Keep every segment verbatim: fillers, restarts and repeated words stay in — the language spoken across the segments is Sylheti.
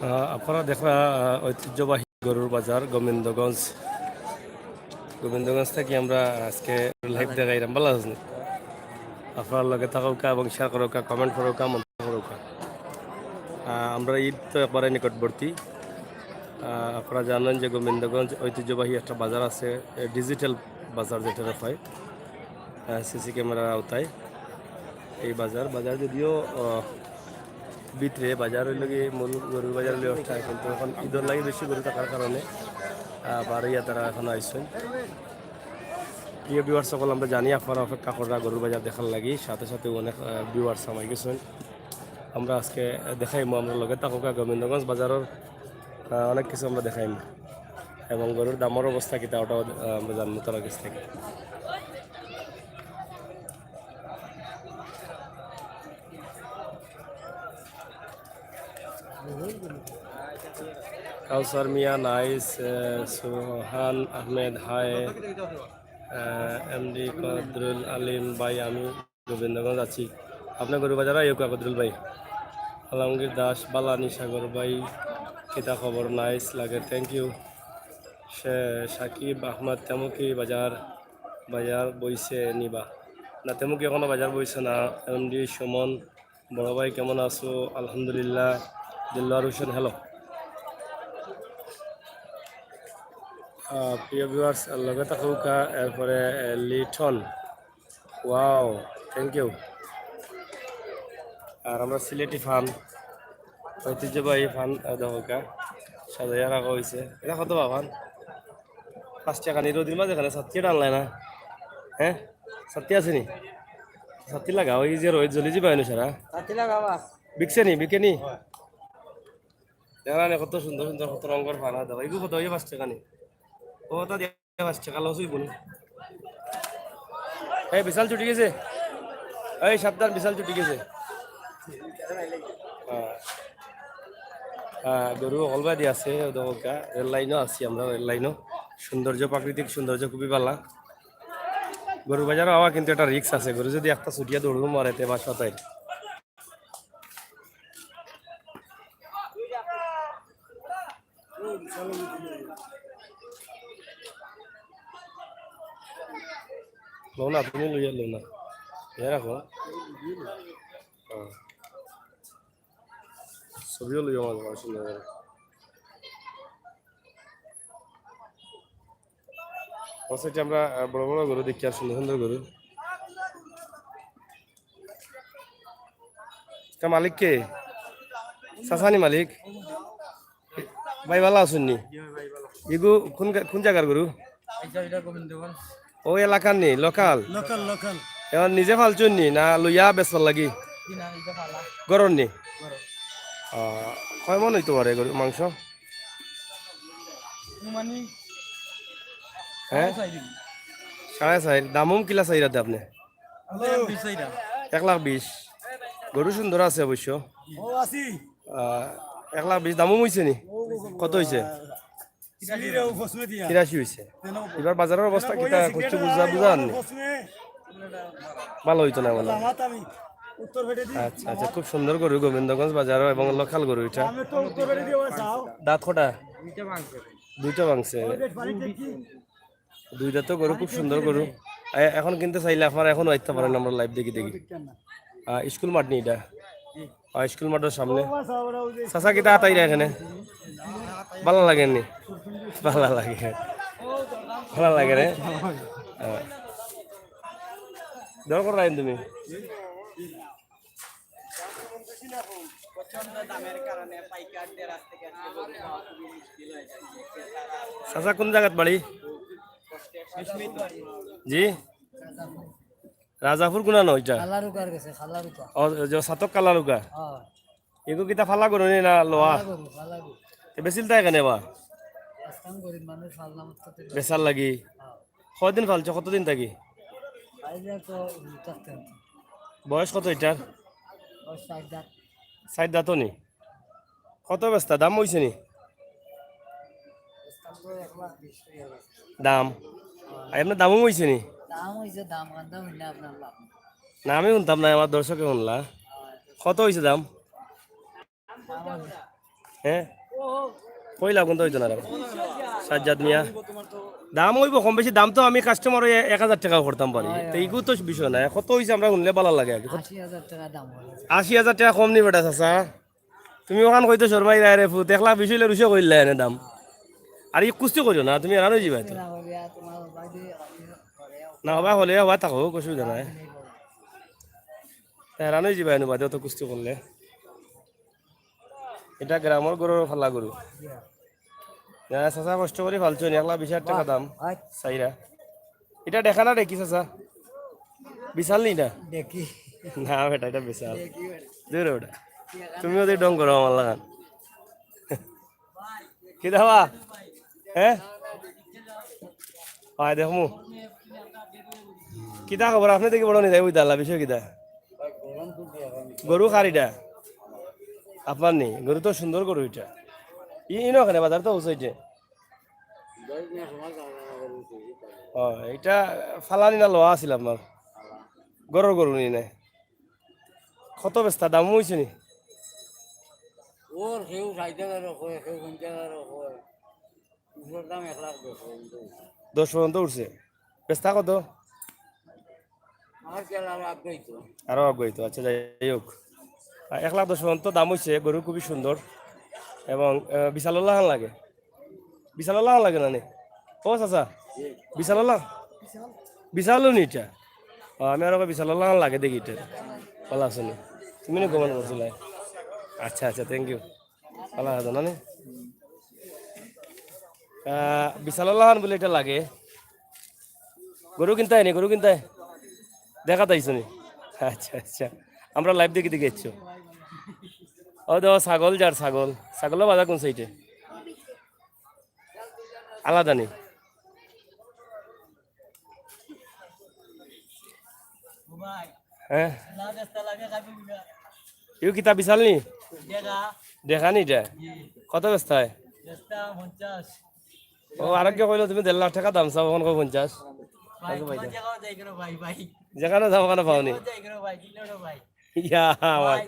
আহ, আপনারা দেখরা, আহ, ঐতিহ্যবাহী গরুর বাজার গোবিন্দগঞ্জ। গোবিন্দগঞ্জ থাকি আমরা আজকে live দেখাইরাম, ভালা আছইন? আপনারা লগে থাকউক্কা এবং share করউক্কা, comment করউক্কা, মন্তব্য করউক্কা। আহ, আমরা ঈদ তো একবারে নিকটবর্তী। আহ, আপনারা জানইন যে গোবিন্দগঞ্জ ঐতিহ্যবাহী একটা বাজার আছে, এ, digital বাজার যেটারে কয়, আহ, সিসি ক্যামেরার আওতায় এই বাজার। বাজার যদিও, আহ, ভিতরে, বাজার অইলো গি মূল গরুর বাজার অইলো একটা, কিন্তু এখন ঈদর লাগি বেশি গরু থাকার কারণে, আহ, বারইয়া তারা এখন আইছইন। প্রিয় viewers সকল, আমরা জানি আপনারা অপেক্ষা কররা গরুর বাজার দেখার লাগি, সাথে সাথে অনেক, আহ, viewers হামাই গেছইন। আমরা আজকে দেখাইমু, আমরা লগে থাকউক্কা, গোবিন্দগঞ্জ বাজারর, আহ, অনেক কিছু আমরা দেখাইমু এবং গরুর দামর অবস্থা কিতা ওটাও, আহ, আমরা জানমু তারার কাছ থাকি। কাউসার মিয়া, nice, আহ, সুহান আহমেদ, hi, আহ, এমডি কদরুল আলিম ভাই, আমি গোবিন্দগঞ্জ আছি। আপনে গরু বাজার আইউক্কা কদরুল ভাই। আলমগীর দাস, ভালা নি সাগর ভাই, কিতা খবর? Nice লাগে, thank you। সে-, সাকিব আহমদ, তেমুকি বাজার, বাজার বইছে নি বা? না, তেমুকি এখনো বাজার বইছে না। এমডি সুমন, বড় ভাই কেমন আছো? আলহামদুলিল্লাহ। দিলওয়ার হোসেন, hello। আহ, প্রিয় viewers, লগে থাকউক্কা, এরপরে, আহ, লিটন। Wow, thank you। আর আমরা সিলেটি পান, ঐতিহ্যবাহী পান, আহ, দেখউক্কা, সাজাইয়া রাখা অইছে। ইটা কত বা পান? পাঁচ টেকা নি, রোদির মাঝে এখানে ছাত্তি আনলায় না? হ্যাঁ, ছাত্তি আছে নি? ছাত্তি লাগা, ওই যে রোদ জ্বলি যাইবা এনে সারা। ছাত্তি লাগা বা? বিকছে নি, বিকে নি? দেখরা নি কত সুন্দর সুন্দর, কত রঙর পান দেখো। এগু কত অইয়া পাঁচ টেকা নি? ও, তা দিয়া পাঁচ টেকা loss অইবো নি? এই বিশাল ছুটি গেছে, এই সাবধান, বিশাল ছুটি গেছে। হ্যাঁ। হ্যাঁ, গরু হকল বায়দি আছে, ও দেখউক্কা, রেল লাইনও আছি আমরা, রেল লাইনও। সৌন্দর্য, প্রাকৃতিক সৌন্দর্য খুবই ভালা। গরু বাজারো আওয়া কিন্তু একটা risk আছে, গরু যদি একটা ছুটিয়া দৌড় মারে তে বাসা তাই। লও না, তুমি লইয়া লও না। এ রাখো। হ্যাঁ। ছবিও লইয়া মাঝে মাঝে সুন্দর করে। ও সাইডে আমরা, আহ, বড় বড় গরু দেখি আর সুন্দর সুন্দর গরু। তা মালিক কে? চাচা নি মালিক? ভাই, ভালা আছইন নি? ইগু কোন গা-, কোন জাগার গরু? এটা, এটা গোবিন্দগঞ্জ। ও এলাকার নি, local? Local, local। এখন নিজে ফালছইন নি না লইয়া বেচবার লাগি? জি না, এটা ফালা। ঘরর নি? ঘরর। আহ, কয় মন অইতো পারে গরু মাংস? মানে হ্যাঁ? সাড়ে চাইর। সাড়ে চাইর। দামুম কিলা চাইরা দে আপনে? এক লাখ বিশ চাইরা। এক লাখ বিশ। গরু সুন্দর আছে অবশ্য। ও, আছি। আহ, এক লাখ বিশ দামুম অইছে নি? ও, ও, ও, কত অইছে? সিঁড়িরে ও ফসমে দিয়া। তিরাশি অইছে। কেন? এবার বাজারর অবস্থা কেন কিতা বইয়া করছে সিগারেট বুঝা, আর বুঝা আননি? ফসমে। ভালা অইতো না মনে অয়। লামাত আমি উত্তর ফেটে দি। আচ্ছা, আচ্ছা, খুব সুন্দর গরু, গোবিন্দগঞ্জ বাজারো এবং local গরু এটা। আমি তো উত্তর ফেটে দিয়ে ওই চাও। দাঁত কটা? দুইটা ভাঙছে। দুইটা ভাঙছে। ওই দেখ, পানি ট্যাঙ্কি। দুইটা তো গরু, খুব সুন্দর গরু। এ-, এখন কিনতে চাইলে আপনারা এখন আইতে পারেন, আমরা live দেখি দেখি। আহ, স্কুল মাঠ নি এটা? আহ, স্কুল মাঠর সামনে। চাচা কিতা আতাইরা এখানে? ভালা লাগে নি? ভালা লাগে। ভালা লাগে রে? হ্যাঁ। দর করো আইন তুমি। প্রচণ্ড দামের কারণে পাইকারদের হাত থেকে আজকে গরু পাওয়া খুবই মুশকিল হয়ে যাচ্ছে। চাচা, কোন জাগাত বাড়ি? জি? রাজাপুর কোনানো ইটা? কালারুকার গেছে, কালারুকা। ও, যে সাতক কালারুকা? হ্যাঁ। এগু কিতা ফালা গরু নি না লওয়া? ফালা গরু, ফালা গরু। তে বেচিল তাই কেনে বা? আজকাল গরিব মানুষ ফাললাম তো তে বেচার লাগি? হ্যাঁ। কয়দিন ফালছো, কতদিন থাকি? আইলে তো থাকতে হতো। বয়স কত এটার? বয়স চার দাঁত। চার দাঁত নি? কত বেচতা? দাম অইছে নি? বেচতাম তো এক লাখ বিশ হয়ে গেছে। দাম? হ্যাঁ। আর এমনি দামও অইছে নি? দাম অইছে, দাম কান্দা হইলে আপনার লাভ নেই। না, আমি শুনতাম না, আমার দর্শকে শুনলা। হ্যাঁ। কত অইছে দাম? দাম অইছে। হ্যাঁ, কইলা কোনটা হইতো না রে? সাজ্জাদ মিয়া, দাম অইবো কম বেশি, দাম তো আমি কাস্টমার অইয়া এক হাজার টেকাও করতাম পারি, তো ইগু তো বিষয় না। কত অইছে আমরা হুনলে ভালা লাগে আর কি। আশি হাজার টেকা দাম অইছে। আশি হাজার টেকা কম নি বেটা চাচা? তুমি অখান কইতে শরমাইরায় রে ফুত, এক লাখ বিশ অইলে রুশে কইলা এনে দাম। আর ই কুস্তি করিও না, তুমি হেরান অইযিবায় তো। না, হবায় অইলে হবায় থাকো, কুনু অসুবিধা নাই। হেরান অইযিবায় এনে বাদে অত কুস্তি করলে। ইটা গ্রামর গরুর ফালা গরু। না, চাচা কষ্ট করি ফালছইন, এক লাখ বিশ হাজার টেকা দাম। চাইরা। ইটা ডেকা না ডেকি চাচা? বিশাল নি ইটা? ডেকি। না বেটা, ইটা বিশাল। ডেকি বেটা। দূর বেটা। তুমিও তো ঢং করো আমার লাখান। কিতা বা? হ্যাঁ? অয় দেখমু। কিতা খবর? আপনে দেখি বড় নি যাইবো ইতা, বিষয় কিতা? গরু কার ইটা? আপনার নি? গরু তো সুন্দর গরু ইটা। ই-, ইনো কেনে বাজার তো অউ সাইডে। ও, ইটা ফালানি না লওয়া আছিল আপনার? ঘরর গরু নি না? কত বেচতা, দাম অইছে নি? ওর কেউ ষাইট হাজারও কয়, কেউ পঞ্চাশ হাজারও কয়। উপর দাম এক লাখ দশ পর্যন্ত। দশ পর্যন্ত উঠছে। বেচতা কত? আমার খেয়াল আরো আগুয়াইতো। আরো আগুয়াইতো, আচ্ছা, যাই হোক। আহ, এক লাখ দশ পর্যন্ত দাম অইছে, গরু খুবই সুন্দর। এবং, আহ, বিশালর লাখান লাগে। বিশালর লাখান লাগে না নি? ও চাচা, বিশালর লাখান? বিশালও নি ইটা? ও, আমি আরো কই বিশালর লাখান লাগে দেখি ইটা। ভালা আছো নি? তুমি নি comment করছিলায়? আচ্ছা, আচ্ছা, thank you। ভালা আছো না নি? আহ, বিশালর লাখান বুলে ইটা লাগে। গরু কিনতায় নি, গরু কিনতায়? দেখাত আইছো নি? আচ্ছা, আচ্ছা। আমরা live দেখি দেখি আইছো। ও দেখো ছাগল যার ছাগল। ছাগলর বাজার কোন সাইডে? আলাদা নি? হ্যাঁ? ইউ কিতা বিশাল নি? ডেকা নি ইটা? কত বেচতায়? ও, আরোকে কইলো তুমি দেড় লাখ টেকা দাম চাও, অখন কও পঞ্চাশ। যেখানো যাও, অখানো পাও নি। ইয়া, ভাই।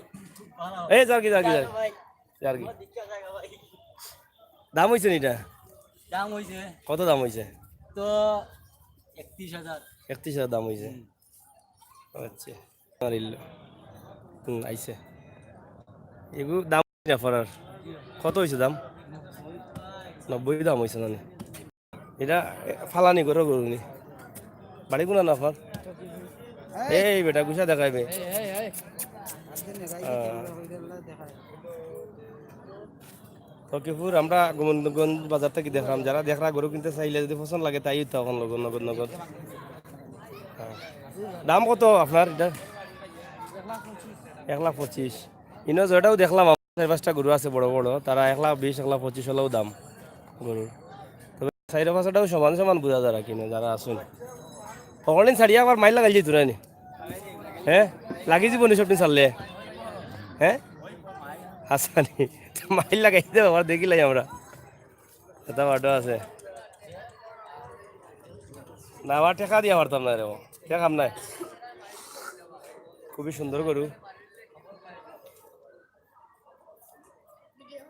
এই, যার কি, যার কি, যার কি। যার কি। দাম অইছে নি ইটা? দাম অইছে। কত দাম অইছে? তো একত্রিশ হাজার। একত্রিশ হাজার দাম অইছে। আচ্ছা। মারিল। হুম, আইছে। এগু দাম না ফরার। কত অইছে দাম? নব্বই দাম অইছে না নি? ইটা, এ, ফালানি গরু, গরু নি। বাড়ি কোন না আপনার? এই বেটা, গুছা দেখাইবে। আহ। ফকিরপুর, আমরা গোবিন্দগঞ্জ বাজার থাকি দেখরাম, যারা দেখরা গরু কিনতে চাইলে যদি পছন্দ লাগে, তাই তো অখন লগে নগদ নগদ। হ্যাঁ। দাম কত আপনার ইটা? এক লাখ পঁচিশ। ইনো যেটাও দেখলাম, চাইর পাঁচটা গরু আছে বড় বড়, তারা এক লাখ বিশ, এক লাখ পঁচিশ অইলেও দাম গরুর। তবে চাইর পাঁচটাও সমান সমান বুঝা যার কিনা, যারা আছইন। হকলদিন ছাড়িয়া আবার মাইল লাগাইল যে তোরা নি। হ্যাঁ? লাগি যিবো নি সবদিন ছাড়লে? হ্যাঁ? হাছানি। মাইল লাগাই দে, আবার দেখিলাই আমরা। এটা বাটো আছে। না, আবার টেকা দিয়া পারতাম না রে, ও। টেকা নাই। খুবই সুন্দর গরু।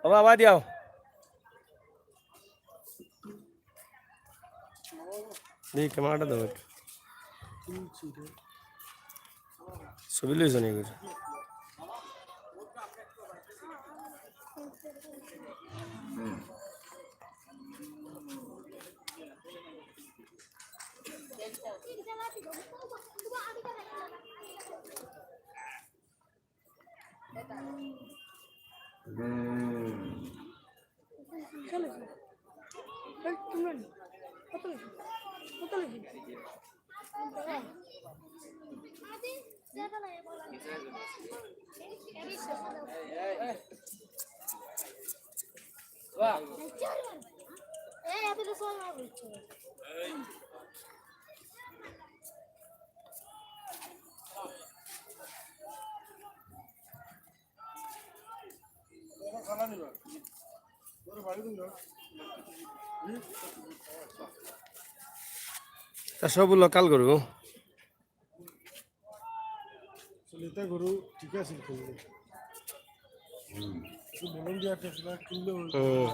ও বাবা, দিয়াও। দেখি, ক্যামেরাটা দাও একটু। ছবি লইছ নি করে? তা সব লোকাল গরু। চলিতা গরু ঠিক আছে, খুলবে। ভলেন্টিয়ার টেসলা কিনলে হইল। হুম।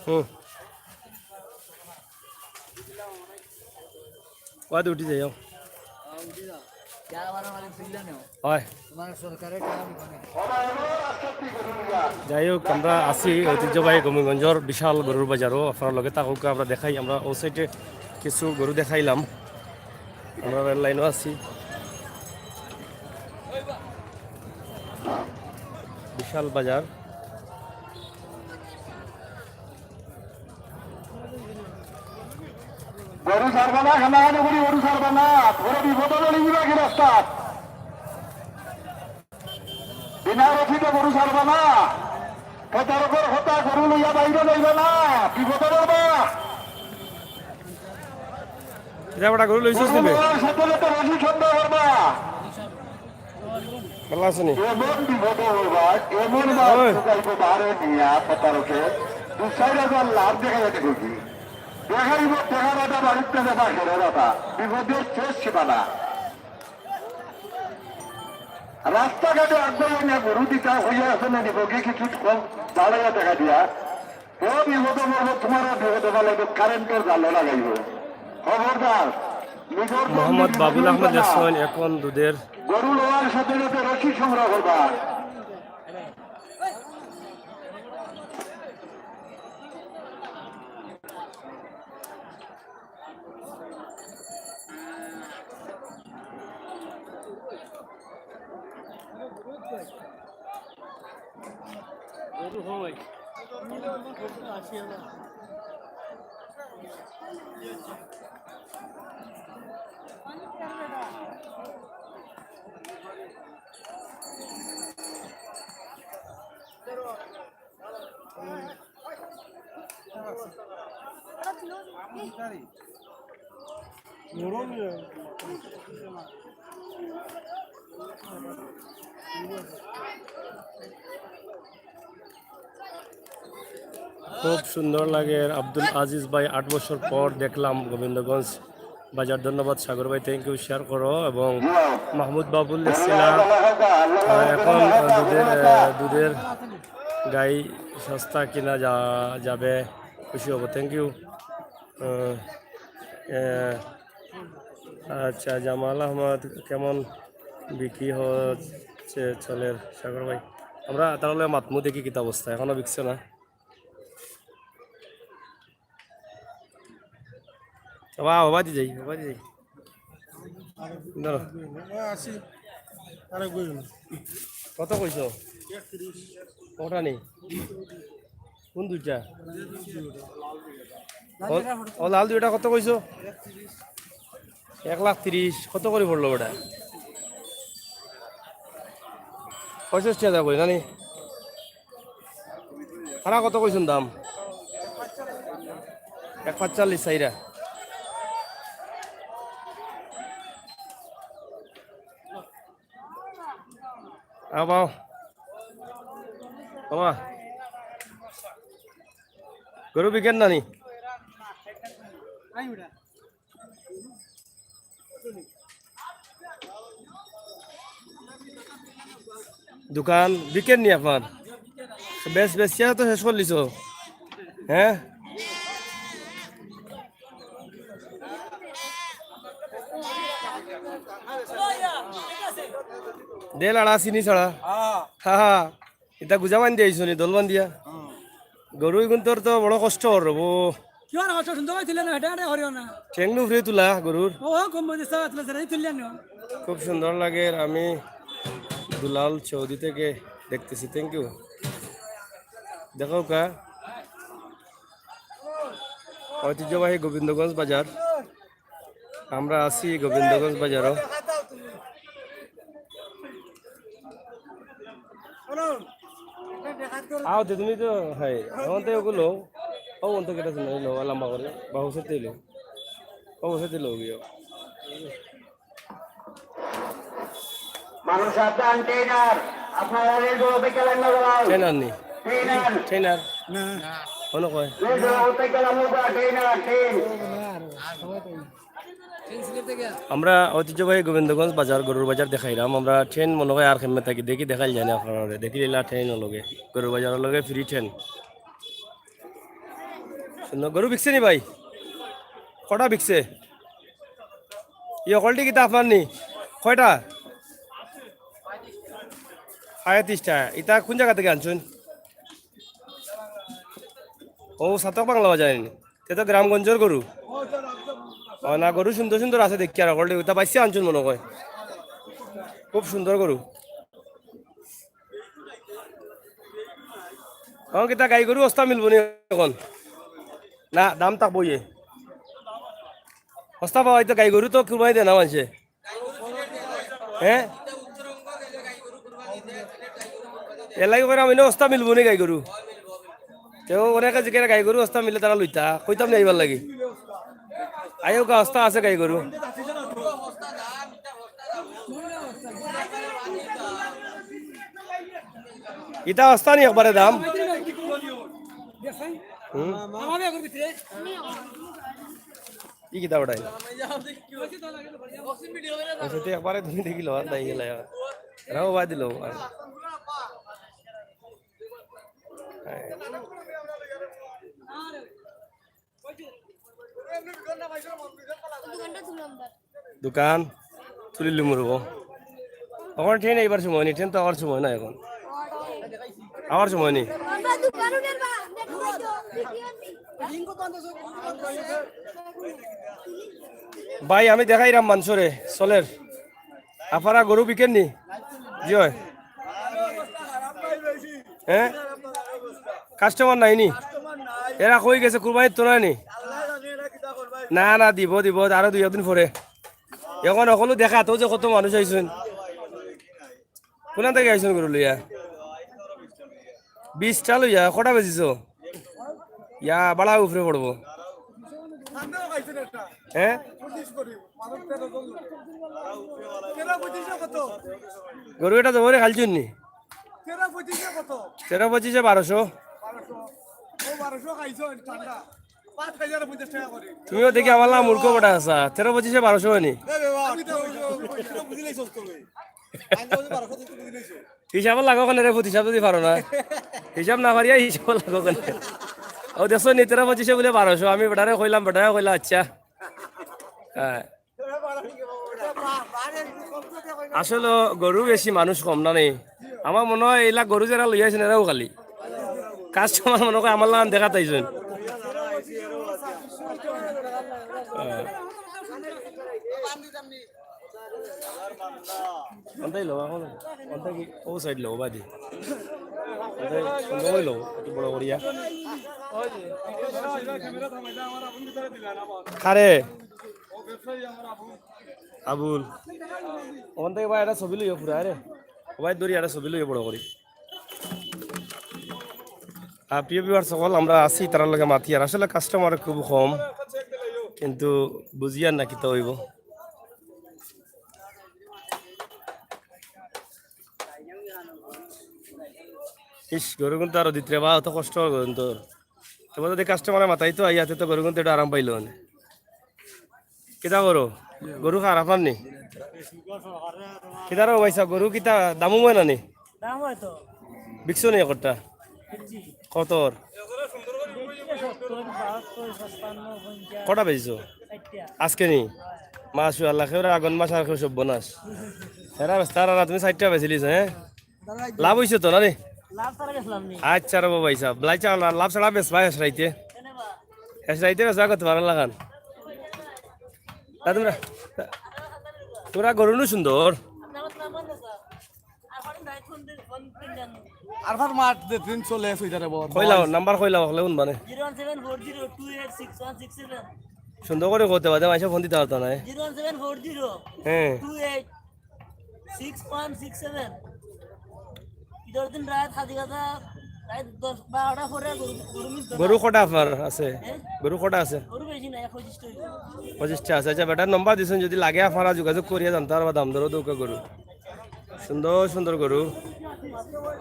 হুম। ওয়াদে উঠি যাইও। হয়। যাই হোক, আমরা আছি ঐতিহ্যবাহী গোবিন্দগঞ্জর বিশাল গরুর বাজারো। আপনারা লগে থাকুক, আমরা দেখাই, আমরা ও সাইডে কিছু গরু দেখাইলাম। আমরা রেল লাইনও আছি। বিশাল বাজার। গরু ছাড়বা না, খানা খানি করি গরু ছাড়বা না, বড় বিপদ হলো নিবা কি রাস্তা। বিনা রশিদে গরু ছাড়বা না, প্রতারকর কথা গরু লইয়া বাইরে যাইবা না, বিপদে পড়বা। কিতা বেটা, গরু লইছস গরু নিবে? লওয়ার সাথে সাথে রশি সন্দেহ করবা। ভালা আছনি? এমন বিপদে পড়বা, এমন মাছ ওই। ঢুকাইবো বারে নিয়া প্রতারকে, দুই চাইর হাজার লাভ দেখা যাইতে কইছি। দেখাইবো, দেখা বাটা বাড়িতে দেখা খেলে বাটা, বিপদের শেষ সীমানা। রাস্তাঘাটে আগুয়াইয়া নিয়া গরু দিতা হইয়া আছে না নিব কি কিছু কম বাড়াইয়া দেখা দিয়া। ও বিপদে পড়বো, তোমার বিপদে ফেলাইবো, কারেন্টের জালে লাগাইবো। খবরদার, নিজের মোহাম্মদ বাবুল আহমদ লেখছেন, এখন দুধের গরু লওয়ার সাথে সাথে রশি সংগ্রহ করবা। খুব সুন্দর লাগে। আব্দুল আজিজ ভাই, আট বছর পর দেখলাম গোবিন্দগঞ্জ বাজার। ধন্যবাদ সাগর ভাই, thank you, share করো। এবং মাহমুদ বাবুল লেখছিলা, আহ, এখন দুধের, আহ, দুধের গাই সস্তা কিনা যা-, যাবে, খুশি হব, thank you। আহ, আহ, আচ্ছা, জামাল আহমদ, কেমন বিক্রি হচ্ছে চলের সাগর ভাই? আমরা তাহলে মাতমু দেখি কিতা অবস্থা, এখনো বিকছে না। বাবা, বাবা দি যাই, বাবা দি যাই। ধরো। আশি। আরে কই না। কত কইছো? একত্রিশ। ওটা নেই। কোন দুইটা? ও, ও লাল দুইটা কত কইছো? এক লাখ তিরিশ। কত করি পড়লো ওটা? পঁয়ষট্টি হাজার করি, নানি? তারা কত কইছইন দাম? এক পাঁচচল্লিশ চাইরা। আও বাও। বাবা। গরু বিকের নানি? দোকান বিকের নি আপনার? বেশ, বেশ, চেয়ার তো শেষ করলিছ। হ্যাঁ? দে লাড়া চিনি ছাড়া। হ্যাঁ, হ্যাঁ। ইতা গুজা বান্ধিয়া আইছো নি, দল বান্ধিয়া? গরু ইগুন্তর তো বড় কষ্ট অর রবো। কিমান কষ্ট, সুন্দর করে তুলে না, হেঁটে হেঁটে করিও না। ঠেংনু ফ্রি তুলা গরুর। ও, ও, কম বয়সে চা তুলে, সেটা তুললে না। খুব সুন্দর লাগে। আমি দুলাল চৌধুরী থেকে দেখতেছি, থ্যাংক ইউ। দেখো কা, ঐতিহ্যবাহী গোবিন্দগঞ্জ বাজার। আমরা আছি গোবিন্দগঞ্জ বাজারও। আও তে তুমি তো, হ্যাঁ, এখন তো ওগুলো, ও অন্ত কেটে শুনে লো, লম্বা করে, বা হুসে তেলো, ও হুসে তেলো গিয়ে। মানুষ সাবধান, ট্রেনার, আপনারা রেল অপেক্ষা লাইন লাগাও। ট্রেনার নি? ট্রেনার। ট্রেনার। না। কোনো কয়? রেল অপেক্ষা লাইন লাগাও, ট্রেনার, ট্রেন। আমরা ঐতিহ্যবাহী গোবিন্দগঞ্জ বাজার, গরুর বাজার দেখাইলাম। আমরা ট্রেন মনে হয় আর কেমনে থাকি, দেখি দেখাইল জানি আপনারা, দেখি লীলা ট্রেন লগে, গরুর বাজার লগে ফ্রি ট্রেন। সুন্দর। গরু বিকছে নি ভাই? কটা বিকছে? ই অকলটি কিতা আপনার নি? কয়টা? সাড়ে তিরিশটা। ইতা কোন জায়গা থেকে আনছইন? ও, সাতক বাংলা বাজার নি? তে তো গ্রামগঞ্জর গরু। ও না, গরু সুন্দর সুন্দর আছে দেখি আর অকলটি। ইতা বাইসে আনছইন মনে হয়। খুব সুন্দর গরু। এখন কিতা গাই গরু হস্তা মিলবো নি এখন? না, দাম থাকবো ইয়ে। হস্তা পাওয়া তো গাই গরু তো কুরবানি দেয় না মানষে। হ্যাঁ? এর লাগি করে আমি না হস্তা মিলবো নি গাই গরু। তেও অনেকে জিজ্ঞাসা গাই গরু হস্তা মিলে তারা লইতা। কইতাম না এইবার লাগি। আইও কা হস্তা আছে গাই গরু। ইতা হস্তা নি একবারে দাম? হুম? ই কিতা ওটাই? আচ্ছা, তুই একবারে তুমি দেখিল, আর নাই গেলে আর। রাও বাদ দিল। দোকান তুলি লুমুরব। এখন ট্রেন এইবার সময় নি, ট্রেন তো আওয়ার সময় না এখন। আওয়ার সময় নি। ভাই, আমি দেখাইরাম মানষরে, চলের। আপারা গরু বিকেন নি? জি অয়। হ্যাঁ? কাস্টমার নাই নি? এরা কই গেছে, কুরবানিত তো নাই নি? না, না, দিব, দিব, আরো দুই একদিন পরে। এখন হকলু দেখা তো যে কত মানুষ আইছইন। কোনান থাকি আইছইন গরু লইয়া? বিশটা লইয়া, কটা বেচিছো? ইয়া, বালা উপরে পড়বো। হ্যাঁ? গরু এটা জবরে খাইছইন নি? তেরো পঁচিশে বারোশো। তুমিও দেখি আমার লাগা মূর্খ বেটা আছা। তেরো পঁচিশে বারোশো অয়নি? হিসাব লাগো কেনে রে, হিসাব যদি পারো না। হিসাব না পারিয়া হিসাব লাগো কেনে? ও দেখছো নি, তেরো পঁচিশে বুলে বারোশো। আমি বেটারে কইলাম, বেটারে কইলা আচ্ছা। হ্যাঁ। আসলে গরু বেশি, মানুষ কম না নি? আমার মনে হয় এইলা গরু যেরা লইয়া আইছইন এরাও খালি। কাস্টমার মনে হয় আমার লাগান দেখাত আইছইন। হ্যাঁ। অন্তাই লও, এখন অন্তাই কি? ও সাইড লও, বাদি। অন্তাই সুন্দর অইলো, একটু বড় করিয়া। কারে? আবুল। ওখান থেকে ভাই একটা ছবি লইও পুরা, আরে। ভাই দৌড়ি একটা ছবি লইও বড় করি। আর প্রিয় ভিউয়ার সকল, আমরা আছি তারার লগে মাতিয়ার। আসলে কাস্টমার খুব কম, কিন্তু বুঝিয়ার না কিতা অইবো। ইস, গরু কিন্তু আরো দিতরে বা, অত কষ্ট অর গরু কিন্তু। তবে যদি কাস্টমারে মাতাইতো আইয়া, তে তো গরু কিন্তু একটু আরাম পাইলো অনে। কিতা করো? গরু খারাপ আর নি? কিতা রে ভাই সাহেব, গরু কিতা দামও হয় না নি? দাম হয় তো। বিকছো নি একটা? বিকছি। কতর? সত্তর, বাহাত্তর, পঁচপান্ন, পঞ্চাশ। কটা বেচছো? চারটা। আজকে নি? মাশাআল্লাহ, কেউ আগন মাস আর কেউ সর্বনাশ। এরা বেচতারা না, তুমি চারটা বেচিলিছো, হ্যাঁ? লাভ অইছে তো না রে? লাভ ছাড়া বেচলাম নি। আচ্ছা রে ভাই সাহেব, লাই চা-, লাভ ছাড়া বেচবা এস রাইতে? কেনে বা? এস রাইতে বেচবা কত ভালা লাগান। তা তোমরা, তোমরা গরু নু সুন্দর। আপনার নাম বন্ধ স্যার। আরফার মাঠ যে দিন চলে আছে, ওইটারে বল। কইলাও, নাম্বার কইলাও, হকলে হুনবা নে। Zero one seven four zero two eight six one six seven. সুন্দর করি কইতে বাদে মাইনষে ফোন দিতা পারতা নায়। Zero one seven four zero হ্যাঁ। Two eight six one six seven. ঈদর দিন রাইত হাদিগাছা, রাইত দশ, বারোটা পরে গরু, গরু মিলতো না। গরু কটা আপনার আছে? হ্যাঁ? গরু কটা আছে? গরু বেশি নাই, পঁচিশটা অইবো। পঁচিশটা আছে। আচ্ছা, বেটার নাম্বার দিছইন, যদি লাগে আপনারা যোগাযোগ করিয়া জানতা পারবা দাম দরও দৌকা গরু। সুন্দর সুন্দর গরু।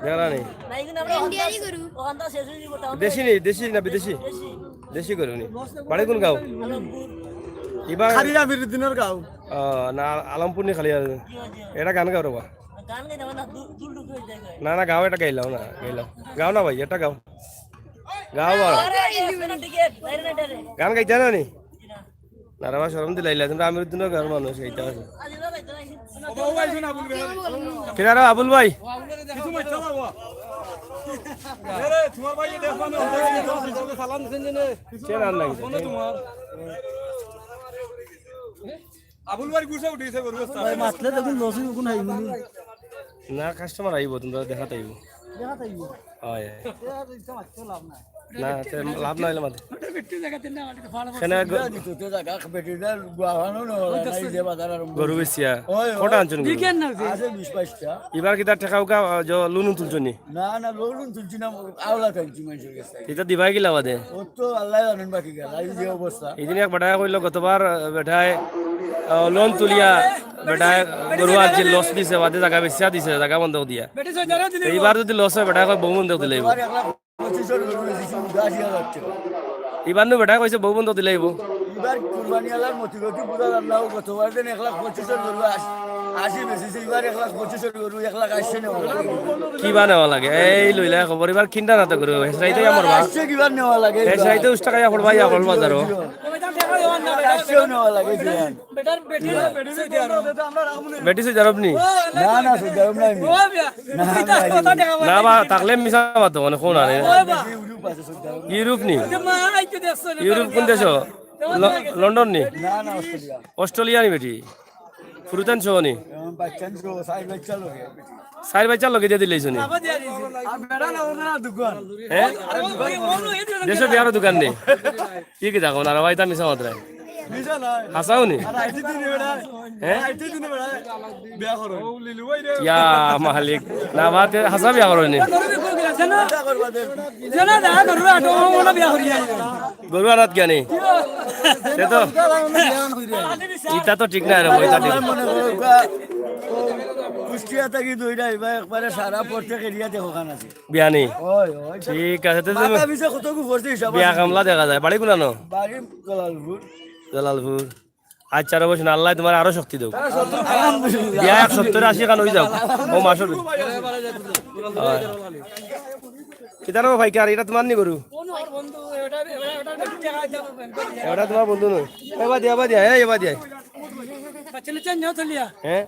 দেখরা নি? না, এগুলো আমরা ইন্ডিয়ানি ওখানটা, গরু। ওখানটা শেষ হয়ে যাবো, তাহলে দেশি নি, দেশি না বিদেশি? দেশি। দেশি গরু নি। বাড়ি কোন গাঁও? আলমপুর। ইবার খালি আমিরুদ্দিনের গাঁও। আহ, না, আলমপুর নি খালি আর। জি, জি। এটা গান গাও রে বা। গান গাইতে হবে না, দু-, দুল ঢুকে হয়ে যায়। না, না, গাও, এটা গাইলাও না, গাইলাও। গাও না ভাই, এটা গাও। গাও বা। আরে, এই আসবে না টিকিট, বাইরে না ডরে। গান গাইতে না নি? জি না। না রে বা, শরম দিলাইলা, তোমরা আমিরুদ্দিনর গাঁওর মানুষ, গাইতে আছে। কিরা রে আবুল ভাই? কিছু মাইতে না বাবা। আরে, তোমার ভাই দেখো না, সালাম দিছেন যে নে। সে রান লাগে। তোমার আবুল ভাই গুছা উঠিছে গরু গোস্ত। ভাই, মাতলে দেখুন, লস হইব, কোন হাইব নি? না, কাস্টমার আইব, তোমরা দেখাত আইব। দেখাত আইব। হয়, হয়। এ আর ইচ্ছা মাততে লাভ নাই। না, তে লাভ না হইলে মাতে। ওটা বেটি জায়গা তিনটা মাটিতে ফালা সেনা পড়ছে। গ-, দিত তে জায়গা, বেটিটা গুয়াহানো না, ওই তো নাই যে বাজার আরম্ভ। গরু বেচিয়া। ওই, ওই। কটা আনছেন গরু? বিকেন না যে। আছে বিশ বাইশটা। এবার কিতা ঠেকা উকা, আহ, জ-, লুনু তুলছো নি? না, না, লুনু তুলছি না, আওলা তুলছি মানুষের কাছে। এটা দিবাই কিলা বাদে? ও তো আল্লাহ জানেন বাকি গেল, এই যে অবস্থা। এই দিন এক বেটায় কইলো গতবার, আহ, বেটায়, আহ, লোন তুলিয়া বেটায় গরু আনছে, লস দিছে, বাদে জায়গা বেচিয়া দিছে, জায়গা বন্ধক দিয়া। তো এইবার যদি লস হয়, বেটায় কয় বউ বন্ধক দিলে অইব। গতবার এক লাখ পঁচিশের গরু বেচছি, উনআশি হাজার টাকা। এবার নু বেটায় কইছে বউ বন্ধক দিলে অইব। এবার কুরবানি আলার মতি গতি বুঝা যার না, ও গতবার দিন এক লাখ পঁচিশের গরু আশ-, আশি বেচছে, এবার এক লাখ পঁচিশের গরু এক লাখ আশি নেওয়া লাগে। কিবা নেওয়া লাগে? এই লইলা খবর, এবার কিনটা না তো গরু, হেসরাইতে আমার বা। আশি কিবার নেওয়া লাগে এবার? হেসরাইতে উষ্টা খাইয়া পড়বা, ইয়া পড়বা ধরো। আশিও নেওয়া লাগে, জি হ্যাঁ। বেটার বেটি, বেটি সৌদি আরব। বেটি সৌদি আরব নি? না, না, সৌদি আরব নাই আমি। না, না, না। না বা, থাকলে মিছা মাতো, মানে, কোন আরে? ইউরোপ আছে সৌদি আরব। ইউরোপ নি? ইউরোপ কোন দেশ? ল-, লন্ডন নি? না, না, অস্ট্রেলিয়া। অস্ট্রেলিয়া নি বেটি? ফুরুতান সহ নি? এবং বাচ্চান সহ, সাইড বাচ্চা লগে। সাইড বাচ্চা লগে দিয়া দিলাইছো নি? আর বেটা না, ওনারা দোকান। হ্যাঁ? দেশো বিয়ারও দোকান নি? কি কি দেখো না রে ভাই, তা মিছা মাতরায়। মিছা নয়। হাছাউ নি? আর আইতে দিনে বেটা। হ্যাঁ? আইতে দিনে বেটা। বিয়া করো। ইয়া মালিক। না বা, তে হাছা বিয়া করো নি? বিয়া করবা দে। গরু আনাত গিয়া নি? সে তো, ইটা তো ঠিক না রে ভাই, ইটা ঠিক না। মনে করো, কুষ্টিয়া থাকি দুইটা, এবার একবারে সারা পথ থেকে এরিয়া দেখো খান আছে। বিয়ানি। ওই, ওই। ঠিক আছে, তে তুমি মাথা পিছে কত গু পড়ছে হিসাব বিয়া আছে। কামলা দেখা যায়। বাড়ি কোনানো? বাড়ি জালালপুর। জালালপুর। আচ্ছা, রে বসুন, আল্লাহ তোমার আরো শক্তি দেও। আলহামদুলিল্লাহ। বিয়া এক সত্তর আশি খান হয়ে যাও। ও মাসুর। হয়। কিতা রে ভাই, কার? এটা তোমার নি গরু? এটা তোমার বন্ধু নয়? এবার দিয়া, এবার দিয়া, এই এবার দিয়া। হ্যাঁ?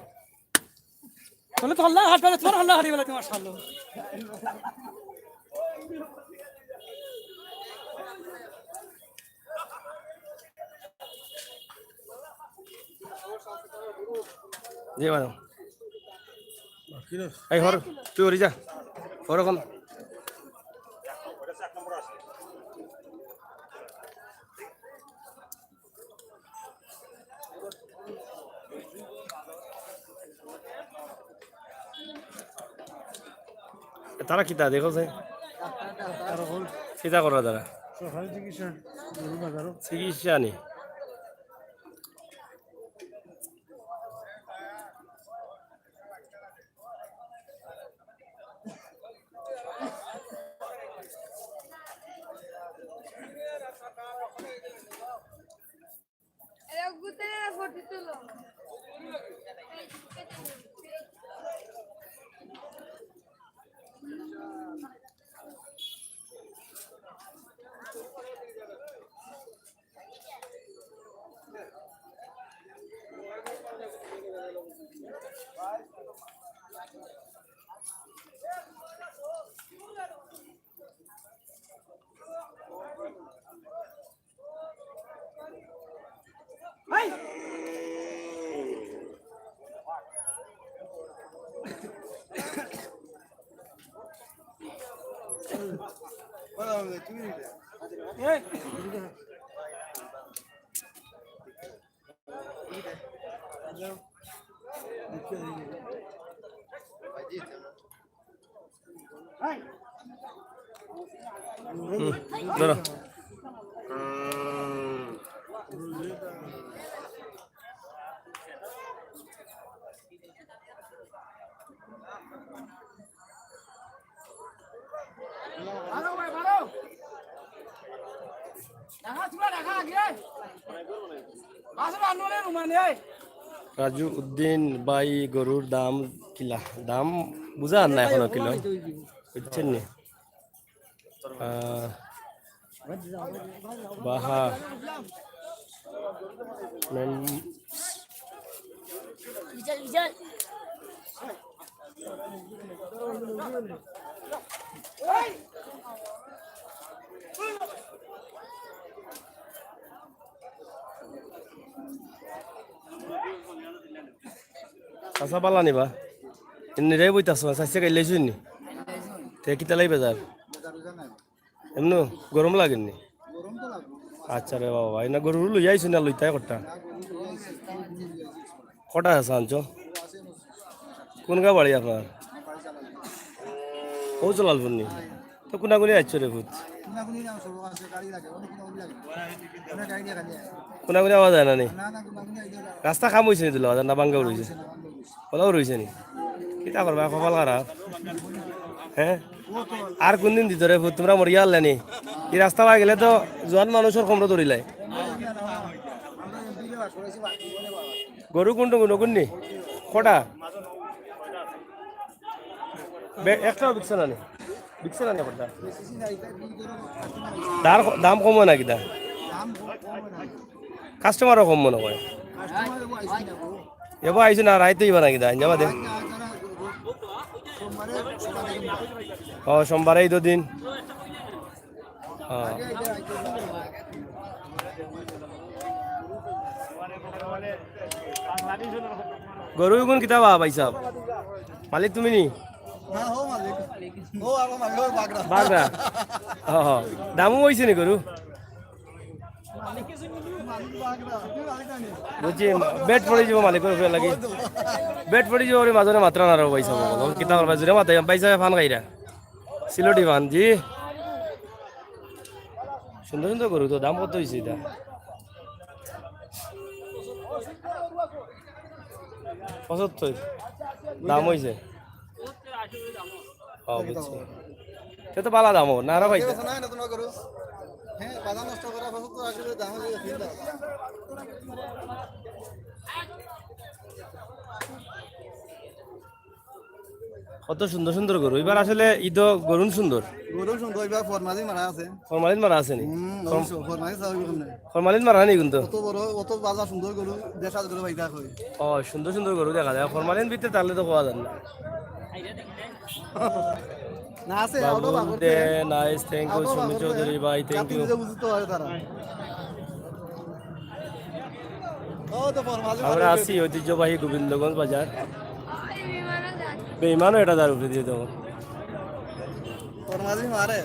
তাহলে তো আল্লাহ হাঁটবে, তোমার আল্লাহ হাঁটি বলে তোমার সামনে। জি ম্যাডাম। এই হর, তুই ওরি যা। হর এখন। তারা কিতা দেখো যে? কিতা করা তারা? সরকারি চিকিৎসা, গরু বাজারও। চিকিৎসা নি? হুম, ধরো। রাজু উদ্দিন ভাই, গরুর দাম কিলা? দাম বুঝা আর না এখনো কিলো, বুঝছেন নি? আহ, বাহা। মেম-, চাচা বালা নিবা? এমনি রে বইতাছ না, চাচা গাইলে শুনি। তে কিতা লাগি বেজার? এমনু গরম লাগেনি? আচ্ছা রে বাবা, এনা গরু লইয়া আইছো না লইতাই কটা? কটা আছে আনছো? কোন গা বাড়ি আপনার? ও জালালপুর নি? তো কোনাগুনি আইছো রে ভূত? কোনাগুনি আওয়া যায় না নি? রাস্তা কাম হইছে নি দিল না, বাঙ্গা রইছে? ওলাও রইছে নি? কিতা করবা, কপাল খারাপ। হ্যাঁ, আর কোন দিন দিত রে ভূত, তোমরা মরিয়া হারলে নি? এই রাস্তা বায় গেলে তো জোয়ান মানুষর কমরো ধরিলাই। গরু কোনটু কোন কোন নি? কটা? বে-, একটাও বিকছে না নি? বিকছে না নি কটা? তার ক-, দাম কম হয় না কিতা? কাস্টমারও কম মনে হয়। এবার আইসো না, রাইতে ইবা নাকি দা, যাবা দে। ও, সোমবারে ঈদর দিন। হ্যাঁ। গরু ইগুন কিতা বা ভাই সাহেব? মালিক তুমি নি? না, ও মালিক। ও, আমার মালিক, ও বাগড়া। বাগড়া। ও, ও। দামও হইছে নি গরু? বুঝছি, বেট পড়ি যাব মালিকর উপরে লাগি। বেট পড়ি যাব ওরে মাজরে মাতরা না রে ভাই সাহেব। কিতা করবা, জুরে মাতে, ভাই সাহেব ফান খাইরা। সিলটি ফান, জি। সুন্দর সুন্দর গরু তো, দাম কত হইছে এটা? পঁচাত্তর দাম হইছে। ও, বুঝছি। তে তো বালা দাম হবো, না রে ভাই? না, না, তোমার গরু। হ্যাঁ, বাজার নষ্ট করা, পঁচাত্তর আশি দাম হয়ে গেছে। কত সুন্দর সুন্দর গরু। এবার আসলে ঈদ গরুন সুন্দর। গরু সুন্দর, এবার ফরমালিন মারা আছে। ফরমালিন মারা আছে নি? হুম, ফরম-, অবশ্য, ফরমালিন ছাড়া হবে কেমনে? ফরমালিন মারা নি কিন্তু। অত বড়, অত বালা সুন্দর গরু, দেশ আজ গরু ভাই দেখো। ও, সুন্দর সুন্দর গরু দেখা যায়। ফরমালিন ভিতরে তাহলে তো পাওয়া যায় না। না, আছে, আরো বাবু বাবুর দে, দে। Nice, thank you, আরো সুমি বাবুর দে। চৌধুরী ভাই, thank কাপড় you। দিলে বুঝতে পারে তারা। ও, তো ফরমালিন আমরা মারা আছি ঐতিহ্যবাহী গোবিন্দগঞ্জ বাজার। বেইমানও এটা দাঁড় উপরে দিয়ে দেবো। ফরমালিন মারে।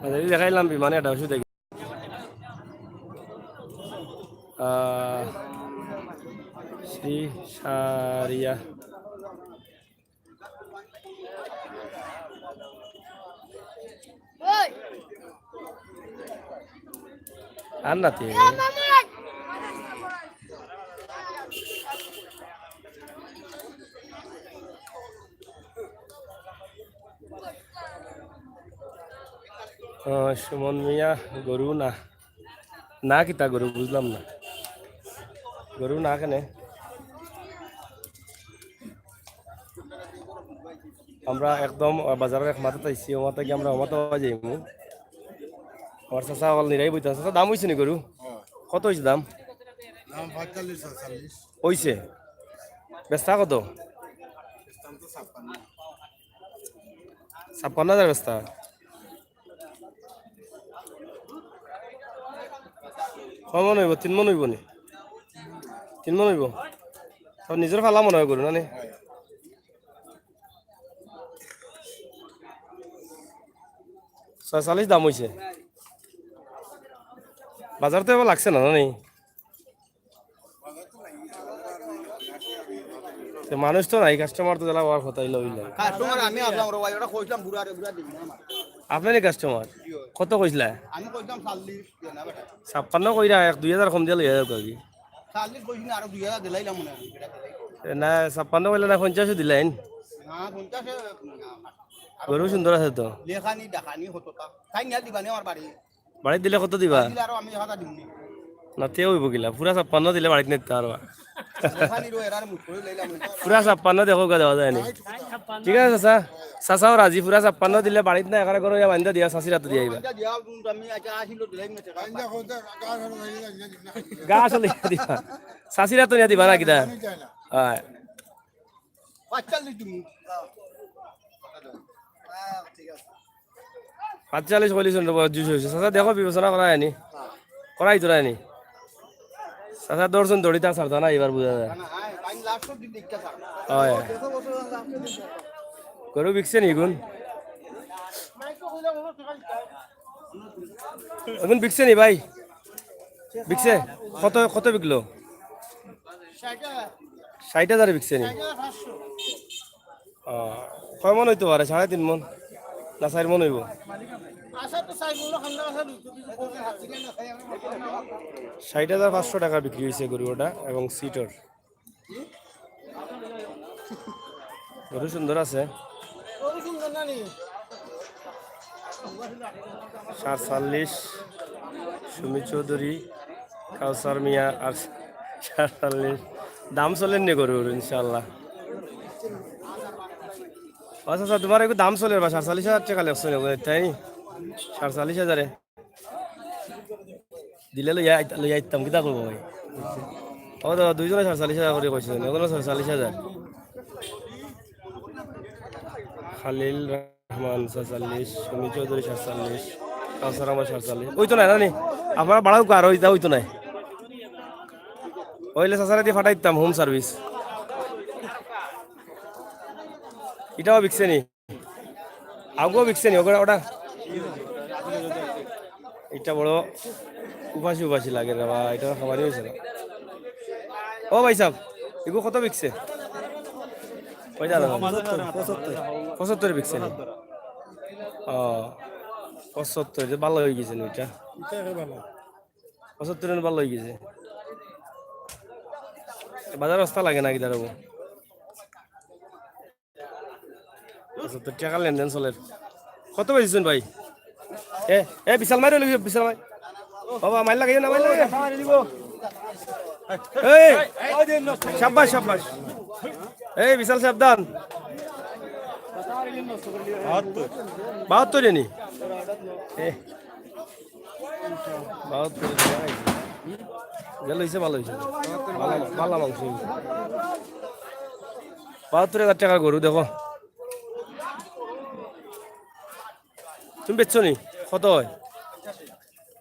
আচ্ছা, এই দেখাইলাম বিমানে একটা ওষুধ দেখি। আহ, শ্রী সারিয়া। আর নাতি। আহ, সুমন মিয়া, গরু না, না কিতা গরু বুঝলাম না, গরু না কেনে? আমরা একদম, আহ, বাজারর এক মাথাত আইছি, ও মাথা গিয়া আমরা ও মাথা যাইমু। আমার চাচা অকল নিরাই বইতা। চাচা, দাম হইছে নি গরু? হ্যাঁ। কত হইছে দাম? দাম পঁয়তাল্লিশ, ছয়চল্লিশ। হইছে? বেচতা কত? বেচতাম তো ছাপ্পান্ন। ছাপ্পান্ন হাজার বেচতা? কয় মন হইব? তিন মন হইব নি? তিন মন হইব? তো নিজর ফালা মনে অয় গরু না নি? ছয়চল্লিশ দাম অইছে। বাজার তো এবার লাগছে না, না নি? তে মানুষ তো নাই, কাস্টমার তো জ্বালা অওয়ার কথা অইলো অইলো। কাস্টমার আমি আসলাম রে ভাই, ওটা কইছিলাম বুড়া রে, বুড়া দিবি না আমার। আপনেরই কাস্টমার? কত কইছলা? আমি কইছিলাম চল্লিশ, দে না বেটা। ছাপ্পান্ন কইরা এক দুই হাজার কম দিয়া লইয়া যাও কাকি। চল্লিশ কইছি না, আরো দুই হাজার দিলাইলাম মনে হয়, বেটা দিলাই। এ না, ছাপ্পান্ন কইলা না, পঞ্চাশও দিলাইন। না, পঞ্চাশে, না, গরু সুন্দর আছে তো। লেখানি, ডাকানি হতো তা। তাই নিয়া দিবানি আমার বাড়ি। বাড়িত দিলে কত দিবা? দিলে আরো আমি এক হাজার দিমু নি। না, তে অইবো কিলা? পুরা ছাপ্পান্ন দিলে বাড়িত নিতে পারবা। ওখানে রো এরার মুখ করে লইলাম। পুরা ছাপ্পান্ন দেখো গা দেওয়া যায় নি। ঠিক আছে চাচা, চাচাও রাজি, পুরা ছাপ্পান্ন দিলে বাড়িত না, এখানে করে বান্ধা দিয়া চাচির আতো দিয়া আইবা। বান্ধা দিয়া, আমি আচ্ছা, আশি লো দিলাই না, টাকা। গা আসলে দিবা, চাচির আতো নিয়া দিবা না কিতা? হয়। পাঁচচল্লিশ দিমু। হ্যাঁ, ঠিক আছে। পাঁচচল্লিশ কইলিছইন রে, বয়স জুস অইছে। চাচা, দেখো, বিবেচনা করা হয়নি। করাই তো রায়নি। চাচা, দর্শন দড়ি তার ছাড়তা না, এবার বুঝা যায়। না, না, আয়, আয়, লাস্টর দিন দেখতে থাক। হয়। গরু বিকছে নি এগুন? এগুন বিকছে নি ভাই? বিকছে? কত, কত বিকলো? ষাইট হাজারে বিকছে নি? ও, কয় মন অইতো পারে? সাড়ে তিন মন না চাইর মন অইবো? ষাইট হাজার পাঁচশো টাকা বিক্রি অইছে গরু ওটা এবং সিটর। গরু সুন্দর আছে। সাতচল্লিশ, সুমি চৌধুরী, কাউসার মিয়া আর সাতচল্লিশ। দাম চলের নি গরুর, ইনশাআল্লাহ। আচ্ছা, আচ্ছা, তুমার একটু দাম চলের বা সাতচল্লিশ হাজার টাকা লেখছো নি, তাই নি? সাতচল্লিশ হাজারে। দিলে লইয়া আইতা-, লইয়া আইতাম, কিতা করবো ভাই? ও দাদা, দুইজনে সাতচল্লিশ হাজার করি কইছে, ওগুলো সাতচল্লিশ হাজার। খালিল রহমান সাতচল্লিশ, সুমি চৌধুরী সাতচল্লিশ, কাউসার আহমদ সাতচল্লিশ। ওই তো নাই, না নি? আপনারা বাড়াও কার, ওইটা ওই তো নাই। ওইলে চাচারে দি ফাটাই দিতাম, হোম সার্ভিস। ইটাও বিকছে নি? আগুও বিকছে নি? ওগুলা, ওটা? ইটা বড় উপাসি উপাসি লাগে রে বা, ইটা খাবারই অইছে না। ও ভাই সাহেব, এগু কত বিকছে? কই জানো? পঁচাত্তর, পঁচাত্তর। পঁচাত্তর বিকছে নি? ও, পঁচাত্তর, যে ভালা অইগেছে নি ইটা। ইটা ভালা। পঁচাত্তর ভালা অইগেছে। বাজার রাস্তা লাগে না কিদার অবো। আচ্ছা, তো টাকা লেনদেন চলের। কত বেচছইন ভাই? এ, এ, বিশাল মাই রইল, বিশাল মাই। বাবা, মাইর লাগাইও না, মাইর লাগাইও না। এই, সাব্বাস, সাব্বাস। এই, বিশাল সাবধান। বাহাত্তর এনি। এ। বাহাত্তর হাজার টাকা অইছে। গেল অইছে, ভালা অইছে। ভালা, ভালা মাংস অইছে। বাহাত্তর হাজার টাকার গরু দেখো। তুমি বেচছো নি? কত অয়?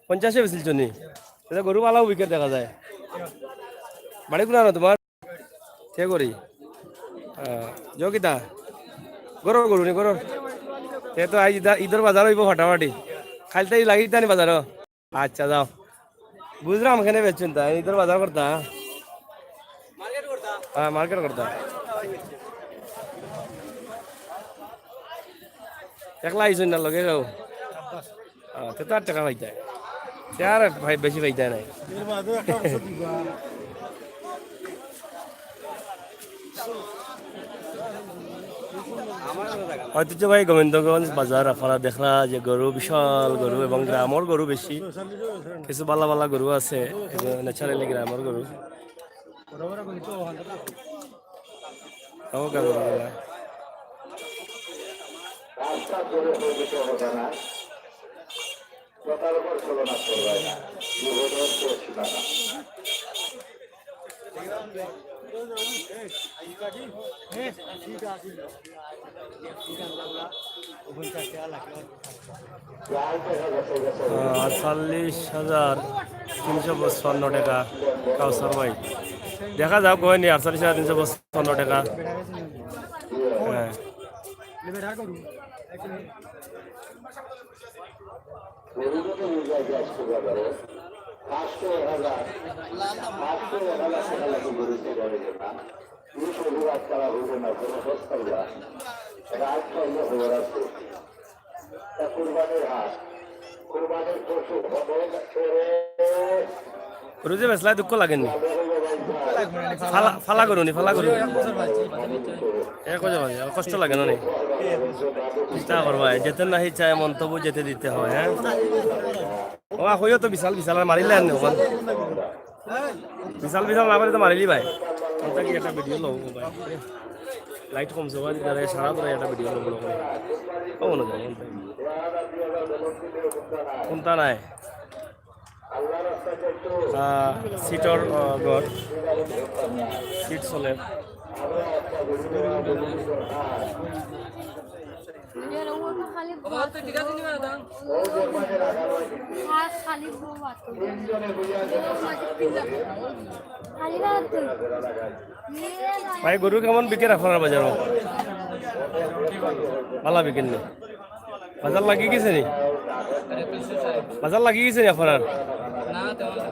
পঞ্চাশে বেচিলছো নি? এটা গরু ভালাও বিকের দেখা যায়। বাড়ি কোনা না তুমার? কে করি? আহ, যোগিতা? গরুর গরু নি, গরুর? তে তো আইজ ইদা-, ইদর বাজার অইবো ফাটাফাটি। খাইলতাই লাগিতা নি বাজারো? আচ্ছা, যাও। বুঝলাম, কেনে বেচছইন তা, ইদর বাজার করতা? হ্যাঁ, মার্কেট করতা। একলা আইছইন না, লগে যাও। আহ, তে তো আর টাকা পাইতায়। তে আর ভাই বেশি পাইতায় নায়। ঐতিহ্যবাহী গোবিন্দগঞ্জ বাজার, আপনারা দেখরা যে গরু, বিশাল গরু এবং গ্রামর গরু বেশি। কিছু ভালা ভালা গরু আছে, এগুলো ন্যাচারালি গ্রামর গরু। ও, গ্রামর গরু। আহ, আটচল্লিশ হাজার তিনশো পঁচপান্ন টাকা কাউসার ভাই। দেখা যাউক, অয়নি আটচল্লিশ হাজার তিনশো পঞ্চান্ন টেকা। হ্যাঁ। রোজে বেচলায় দুঃখ লাগেনি? ফালা, ফালা গরু নি, ফালা গরু। এক বাজে, বাজে, কষ্ট লাগে না নি? চেষ্টা করবা, যেতে নাহি চায় মন, তবু যেতে দিতে হয়, হ্যাঁ? ও, কইও তো বিশাল, বিশাল আর মারিলে আর নেই ওখান। বিশাল, বিশাল না করে তো মারিলি ভাই। ওটা কি একটা ভিডিও লও ভাই? লাইট কমছে, ওই ধরে সারা ধরে একটা ভিডিও লও, লও। ও, মনে যায়, কোনটা? কোনটা নাই? আহ, সিটর, আহ, ঘর। সিট চলে। ভাই, গরু কেমন বিকের আপনার বাজারো? ভালা বিকের নি? বাজার লাগি গেছে নি? বাজার লাগি গেছে নি আপনার? না, তেমন না।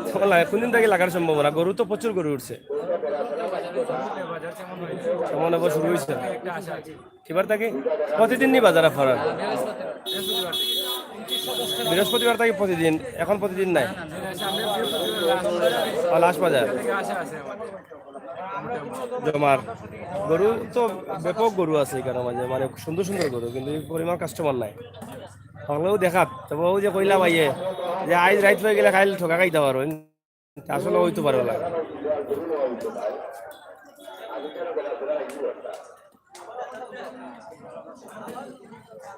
তেমন লাগে। কোনদিন থাকি লাগার সম্ভাবনা? গরু তো প্রচুর গরু উঠছে। বাজার কেমন হয়েছে? কেমন হবো শুরু হয়েছে? একটা আশা আছে। কিবার থাকি? প্রতিদিন নি বাজার আপনার? বৃহস্পতিবার। বৃহস্পতিবার থাকি প্রতিদিন? এখন প্রতিদিন নাই? না, না, না, সামনে বৃহস্পতিবার লাস্ট বাজার। ও, লাস্ট বাজার। এর থেকে আশা আছে আমার। জমার গরু তো ব্যাপক গরু আছে এখানে মাঝে, মানে সুন্দর সুন্দর গরু, কিন্তু এই পরিমাণ কাস্টমার নাই। হকলেও দেখাত, তবে ওই যে কইলা ভাইয়ে যে আইজ রাইত হয়ে গেলে কাইল ঠকা খাইতে পারো, আসলে হইতে পারে না।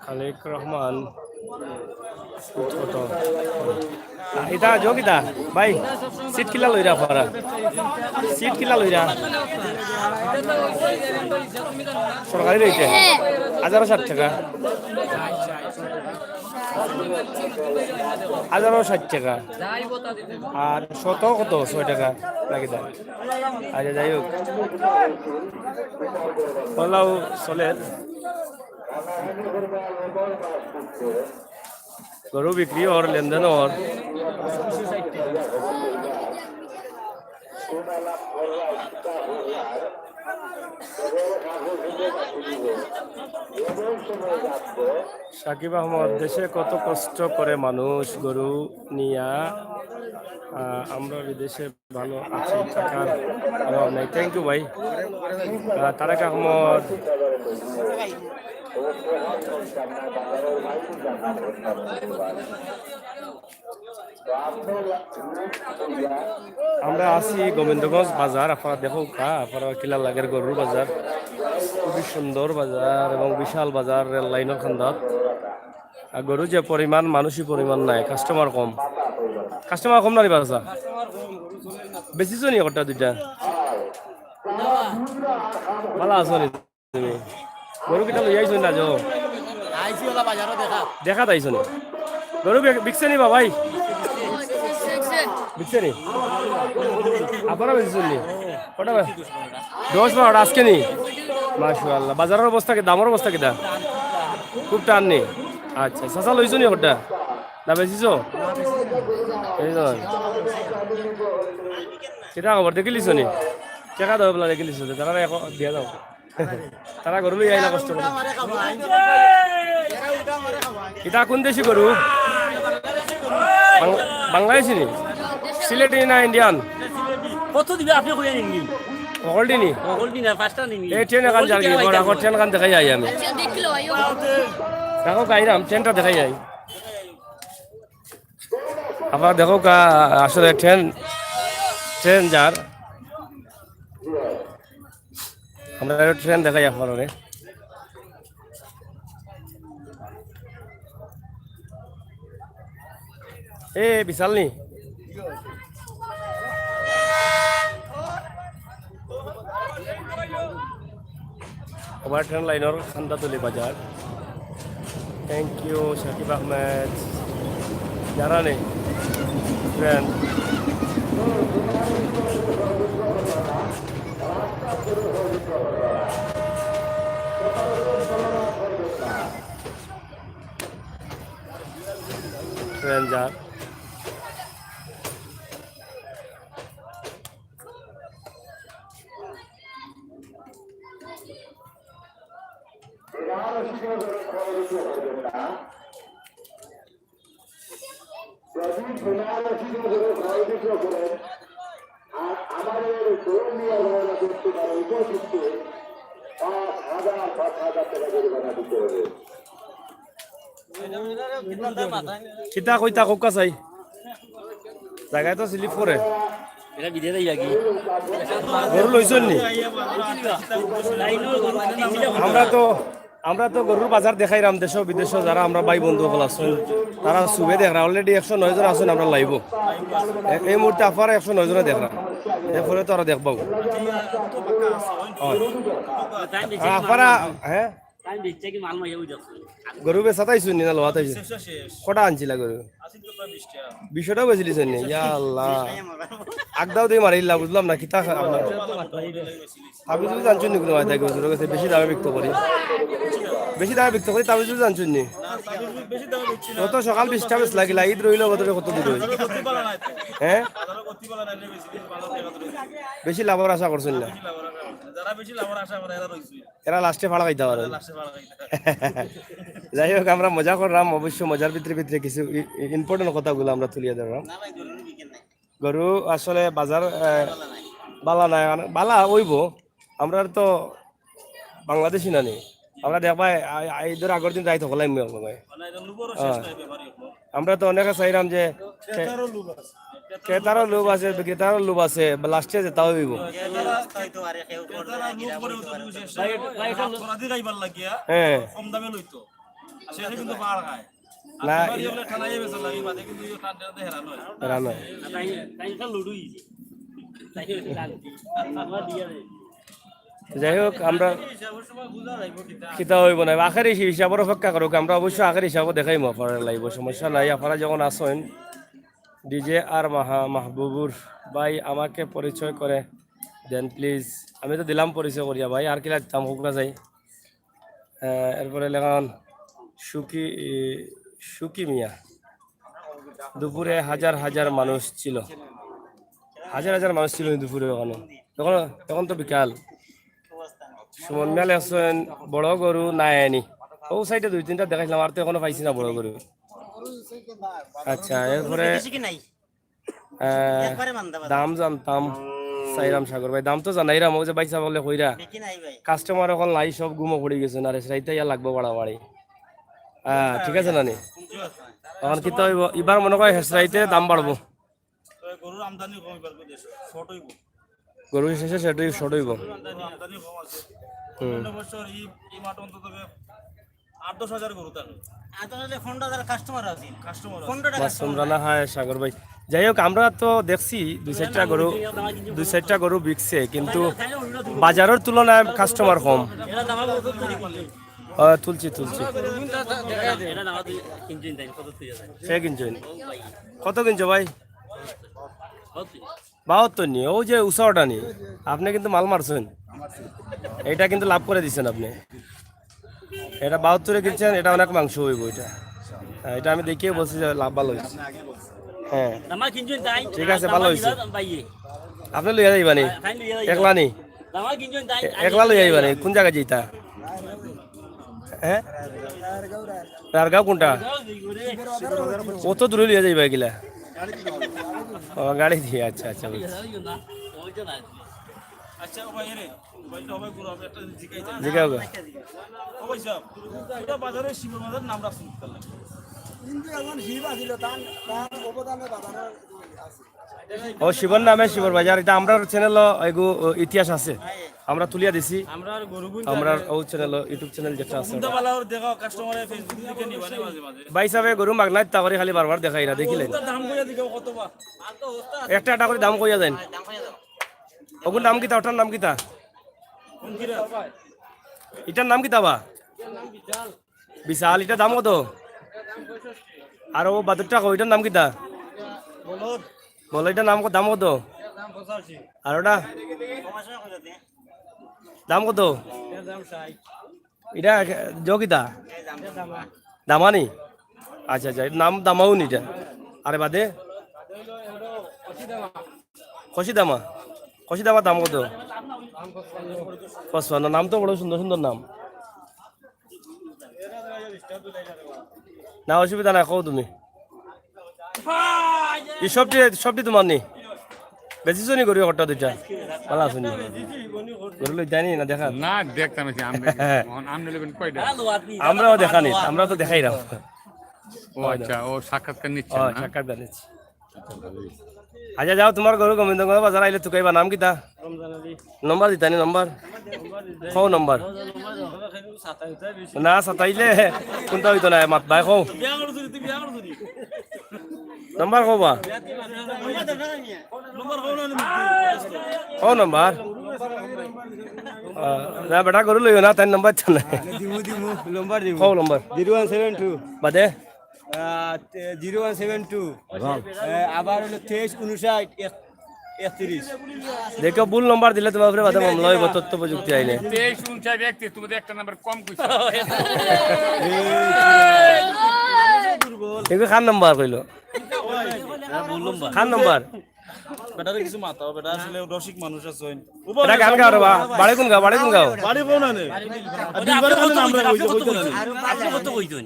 খালিক রহমান, কত? ইটা যোগ ইটা, ভাই, সিট কিলা লইরা আপনারা? সিট কিলা লইরা? সরকারি রইছে? হাজারো ষাট টেকা। হাজারো ষাট টেকা। আর শত কত? ছয় টেকা লাগি দেয়। আচ্ছা, যাই হোক। ওলাও চলের। গরু বিক্রি অর, লেনদেন অর। সাকিব আহমদ, দেশে কত কষ্ট করে মানুষ গরু নিয়া, আহ, আমরা বিদেশে ভালো আছি, টাকার অভাব নাই। Thank you ভাই। আহ, তারেক আহমদ। আমরা আছি গোবিন্দগঞ্জ বাজার, আপনারা দেখউক্কা, আপনারা কিলা লাগের গরুর বাজার, খুবই সুন্দর বাজার এবং বিশাল বাজার, রেল লাইনর কান্দাত। আর গরু যে পরিমাণ, মানুষই পরিমাণ নাই, কাস্টমার কম। কাস্টমার কম না রে বাজার? বেচিছো নি একটা দুইটা? ভালা আছো নি তুমি? গরু কিতা লই আইছো না যাও? আইছি ওলা বাজারো দেখা। দেখা তাইছো নি? গরু বিক-, বিকছে নি বাবাই? বিকছে নি? আপনারা বেচছেন নি? কটা বে-, দশ বারোটা আজকে নি? মাশাআল্লাহ। বাজারর অবস্থা কি, দামর অবস্থা কিতা? খুব টান নি? আচ্ছা, চাচা লইছো নি কটা? না বেচিছো? এই তো। কিতা খবর, দেখিলিছো নি? টেকা দাও বলা দেখিলিছো, তারা এখন দিয়া দাও। তারা গরু লই আইলা কষ্ট করে। ইটা কোন দেশি গরু? বাং-, বাংলাদেশি নি? সিলেটি না ইন্ডিয়ান? কত দিবে আপনি কইয়া নিন? হকলটি নি? হকলটি না, পাঁচটা নিন। এই ট্রেন এখন যার কি, বড় এখন ট্রেন খান দেখাই আই আমি। দেখো কাইরাম, ট্রেনটা দেখাই আই। আপনারা দেখউক্কা, আসলে ট্রেন, ট্রেন যার। আমরা একটা ট্রেন দেখাই আপনারারে। এ, বিশাল নি? ওভার ট্রেন লাইনর কান্দাতলি বাজার। Thank you, সাকিব আহমেদ। যারা নেই, ট্রেন। যার। যদি বিনা রসিদে করে ভয়ভীত করেন, আর আমাদের দৌড় নিয়ে রওনা করতে পারে উপস্থিত পাঁচ হাজার, পাঁচ হাজার টাকা জরিমানা দিতে হবে। কিতা কইতা কউক্কা চাই? জাগায় তো স্লিপ করে। এটা বিদে যাই আগে। গরু লইছইন নি? আমরা তো, আমরা তো গরুর বাজার দেখাইরাম, দেশো বিদেশো যারা আমরা ভাই বন্ধু অকল আছইন, তারা ছুবে দেখরা। Already একশো নয় জন আছইন আমরা লাইভো। এ-, এই মুহূর্তে আফারা একশো নয় জনে দেখরা। এরপরে তো আরো দেখবাউ। অয়। আর আফারা, হ্যাঁ? আমি বেচছি কি মাল মাইয়া ওই দেখছি। গরু বেচাত আইছইন নি না লওয়াত আইছইন? শেষ, শেষ। কটা আনছিলা গরু? আছিল তো প্রায় বিশটা। বিশটাও বেচিলিছইন নি? ইয়া আল্লাহ। আগদাও দি মারিলা, বুঝলাম না, কিতা খা-, আপনার? তাবিজ উবিজ আনছইন নি কুনু মাইয়া থাকি হুজুরর গেছে? বেশি দামে বিক্রি করি। বেশি দামে বিক্রি করি, তাবিজ উবিজ আনছইন নি? না, তাবিজ উবিজ বেশি দামে বেচছি না। কত সকাল বিশটা বেচলা কিলা? ঈদ রইল কত, কত দূর হইল? বাজারো করতে পারা নাই তো। হ্যাঁ? বাজারো করতে পারা নাই, বেশি দিন বাজার দেখা তো রইছে। বেশি লাভর আশা করছইন না? বেশি লাভর আশা করছে না। যারা বেশি লাভর আশা করে, এরা রইছে। এরা লাস্টে ফাড়া খাইতা পারে। লাস্টে ফাড়া খাইতা পারে। যাই হোক, আমরা মজা করলাম, অবশ্য মজার ভিতরে ভিতরে কিছু ই-, ই-, important কথাগুলো আমরা তুলিয়া ধরলাম। না ভাই, গরুর বিকেল নাই। গরু আসলে বাজার, আহ, বালা নাই, মানে, বালা অইবো। আমরার তো বাংলাদেশি না নি, আমরা দেখবায়, আ-, আ-, ঈদর আগর দিন রাইত হকলাই মিয়া হকলাই। মানে, এটা লোভর শেষ নাই ব্যাপারী হকল। আমরা তো অনেকে চাইরাম যে ক্রেতারও লোভ আছে। ক্রেতারও লোভ আছে, বিক্রেতারও লোভ আছে, বা লাস্টে যেতাও অইবো। ক্রেতারা, ক্রেতারা লোভ করে অতটুকু শেষ নাই। অপরাধী খাইবার লাগিয়া হ্যাঁ। কম দামে লইতো। আর শেষে কিন্তু পাড় খায়। আর না, ব্যাপারী হকলে ঠানাইয়া বেচার লাগি, বাদে কিন্তু ইয়ে টান টানতে হেরান হয়। হেরান হয়। তাই, তাই এটা লুডু ইজি। তাই এটা লুডু। আর আমরা দিয়া দেই। যাই হোক, আমরা কিতা অইবো না, আখেরি হিসাবর অপেক্ষা করউক, আমরা অবশ্য আখেরি হিসাবও দেখাইমু আপনারার লাইভো, সমস্যা নাই। আপনারা যখন আছইন, ডিজে আর মাহা-, মাহবুবুর ভাই আমাকে পরিচয় করে দেন প্লিজ। আমি তো দিলাম পরিচয় করিয়া ভাই, আর কিলা দিতাম কউক্কা চাই। আহ, এরপরে লেখান সুকি, সুকি মিয়া। দুপুরে হাজার হাজার মানুষ ছিল, হাজার হাজার মানুষ ছিল দুপুরে ওখানে। তখন, তখন তো বিকাল। সুমন মিয়া লেখছইন, বড় গরু নাই আনি। ও সাইডে দুই তিনটা দেখাইছিলাম, আর তো এখনো পাইছি না বড় গরু। আচ্ছা, এরপরে বেশি কি নাই? আহ, একবারে মান্দা বাজার। দাম জানতাম, চাইরাম সাগর ভাই, দাম তো জানাইরাম, ও যে ভাই সাহেব বলে কইরা। বিক্রি নাই ভাই। কাস্টমার অখন নাই, সব ঘুমো পড়ি গেছইন, আর রাইতে ইয়া লাগবো বাড়াবাড়ি। আহ, ঠিক আছে নানি? অখন কিতা অইবো? ইবার মনো কয় হেস রাইতে দাম বাড়বো। তো গরুর আমদানি কম, এবার বিদেশ শর্ট অইবো। গরু শেষে সেটাই শর্ট অইবো। আমদানি, আমদানি কম আছে। হুম। অন্য বছর এই, এই মাঠ অন্তত আট দশ হাজার গরু তার। আট দশ হাজার, পনেরো হাজার কাস্টমার আছে। কাস্টমার আছে। পনেরোটা মাসুম কাস্টমার। রানা, হায় সাগর ভাই। যাই হোক, আমরা তো দেখছি দুই চাইরটা গরু, দুই চাইরটা গরু বিকছে, কিন্তু বাজারর তুলনায় কাস্টমার কম। এরা দাম কত তুলি বলে? আহ, তুলছি, তুলছি। এটা দাম কিনছেন তাই, কত তুই আছে? সে কিনছেন। কত কিনছো ভাই? কত তুই? বাহাত্তর নি, অউ যে উষা ওটা নি, আপনে কিন্তু মাল মারছইন। এটা কিন্তু লাভ করে দিছেন আপনে। এটা বাহাত্তরে কিনছেন, এটা অনেক মাংস অইবো এটা। হ্যাঁ, এটা আমি দেখিয়া বলছি যে লাভ ভালা অইছে। হ্যাঁ। দামা কিনছেন তাই? ঠিক আছে, ভালা অইছে। দামা দিবা ভাইয়ে। আপনে লইয়া যাইবা নি? তাই লইয়া যাইবা। একলা নি? দামা কিনছেন তাই? এ-, একলা লইয়া যাইবা নি? কুন জাগাত যাইতা? হ্যাঁ? রারগাঁও কুনটা? অত দূরে লইয়া যাইবা কিলা? ও, গাড়ি দিয়া, আচ্ছা, আচ্ছা, বুঝছি। আচ্ছা, ও ভাই রে, ও ভাই, ও ভাই, গুরু, আমি একটা জিনিস জিজ্ঞাসা করতে চাই। জিজ্ঞাসা করো। ও ভাই সাহেব, এটা বাজারে শিবর বাজার নাম রাখছেন কি তাহলে? কিন্তু এখন শিব আছিল, তার, তার অবদানে বাজারে আছে। ও, শিবর নামে শিবর বাজার, এটা আমরার চ্যানেলো এগু, ও, ইতিহাস আছে, আমরা তুলিয়া দিছি। আমরার গরু গুন আমরার জানে। ও চ্যানেলো, YouTube চ্যানেল যেটা আছে গুনটা ওটা। বালা ওর দেখা, কাস্টমারে Facebook থেকে নিবা না মাঝে মাঝে। ভাই সাহেব, গরু মাগনা ইত্যা করে খালি বারবার দেখাইরা, দেখিলেন? ওটার দাম কইয়া দিকে কত বা? একটা একটা করে দাম কইয়া যাইন। ওগুর নাম কিতা? ওটার নাম কিতা? কোন কিরা? এটার নাম কিতা বা? বিশাল, এটার দাম কত? আর ও বাদুরটা কই, এটার নাম কিতা? বলো, এটার নাম কত, দাম কত? আর ওটা? দাম কত? এটা জ কিতা? দামানি? আচ্ছা, আচ্ছা, এর নাম দামাও নি ইটা? আরে বাদে? খসি দামা। খসি দামার দাম কত? পঁচপান্ন। নাম তো বড় সুন্দর সুন্দর নাম। না, অসুবিধা নাই, কও তুমি। ই সবটি, সবটি তোমার নি? বেচিছো নি গরু একটা দুইটা? ভালা আছো নি? গরু লইতায় নি না দেখার? না, দেখতাম আছি, আমরা এখন, আমরা লইবেন কয়টা? আমরাও দেখানি, আমরা তো দেখাইরাম। ও আচ্ছা, ও সাক্ষাৎকার নিচ্ছে ও, না? সাক্ষাৎকার নিচ্ছে। আচ্ছা, যাও, তোমার গরু গোবিন্দগঞ্জ বাজার আইলে তুকাইবা, নাম কিতা? নম্বর দিতানি, নম্বর? কও নম্বর। না, সাতাইলে কোনটা হইতো না, মাত ভাই কও। নম্বর কও বা? কও নম্বর। আহ, না, বেটা গরু লইও না, তাই নম্বর চান না। দিমু, দিমু, নম্বর দিমু। কও number. Zero one seven two. বাদে? আহ, তে-, জিরো ওয়ান সেভেন টু। আহ, আবার হলো তেইশ উনষাট এক-, একত্রিশ। দেখো, ভুল নম্বর দিলে তোমার উপরে বাদে মামলা হইব, তথ্য প্রযুক্তি আইনে। তেইশ উনষাট একত্রিশ, তুমি তো একটা নাম্বার কম কইছো। এগুলো কার নাম্বার কইলো? হ্যাঁ, ভুল নম্বর। কার নাম্বার? বেটারে কিছু মাতাও, বেটা আসলে রসিক মানুষ আছে। এটা গান গাও রে বা, বাড়ি কোন গাও, বাড়ি কোন গাও? বাড়ি কোন আনে? আর দুইবার আপনি কত কইতেন? আপনি কত কইতেন?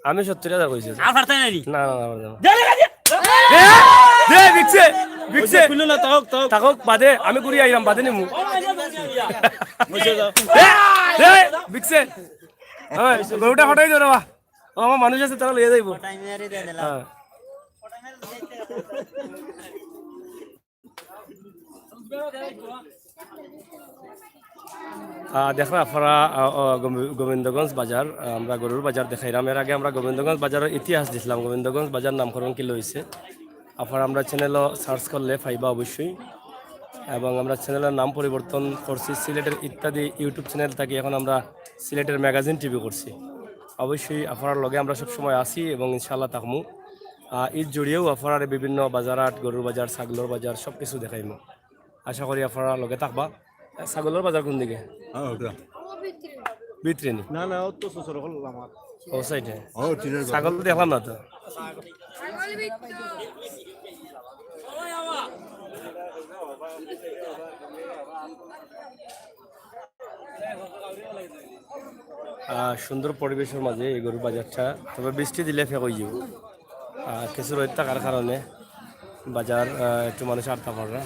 আমি সত্তর হাজার কইছি। আর পারতাই না নি? না, না, না, না। দে, দে, দে। দে, দে, বিকছে, বিকছে। খুলো না, তাওক, তাওক। তাকক, বাদে, আমি ঘুরি আইলাম, বাদে নিমু। বসে যাও। দে, দে, বিকছে। হ্যাঁ, গরুটা হটাই ধরো বা। ও, আমার মানুষ আছে, তারা লইয়া যাইবো। হটাই মেরে দে দিলাম। হ্যাঁ। আহ, দেখরা আপনারা, আহ, আহ, গোবি-, গোবিন্দগঞ্জ বাজার, আহ, আমরা গরুর বাজার দেখাইলাম। এর আগে আমরা গোবিন্দগঞ্জ বাজারের ইতিহাস দিছিলাম, গোবিন্দগঞ্জ বাজার নামকরণ কি লইছে। আপনারা আমরা চ্যানেলও সার্চ করলে পাইবা অবশ্যই। এবং আমরা চ্যানেলের নাম পরিবর্তন করছি, সিলেটের ইত্যাদি YouTube চ্যানেল থাকি এখন আমরা সিলেটের ম্যাগাজিন টিভি করছি। অবশ্যই আপনারার লগে আমরা সবসময় আছি এবং ইনশাআল্লাহ থাকমু। আহ, ঈদ জুড়িয়েও আপনারারে বিভিন্ন বাজার হাট, গরুর বাজার, ছাগলর বাজার সব কিছু দেখাইমু। আশা করি আপনারা লগে থাকবা। আহ, ছাগলর বাজার কোন দিকে? হ্যাঁ, ওটা। ভিতরে নি? না, না, ও তো শ্বশুর হল আমার। ও সাইডে? ও, ঠিক আছে। ছাগল দেখলাম না তো। আহ, সুন্দর পরিবেশর মাঝে এই গরুর বাজারটা, তবে বৃষ্টি দিলে ফেক অইযিবো। আহ, কিছু রোদ থাকার কারণে বাজার, আহ, একটু মানুষ আটতা পারে না।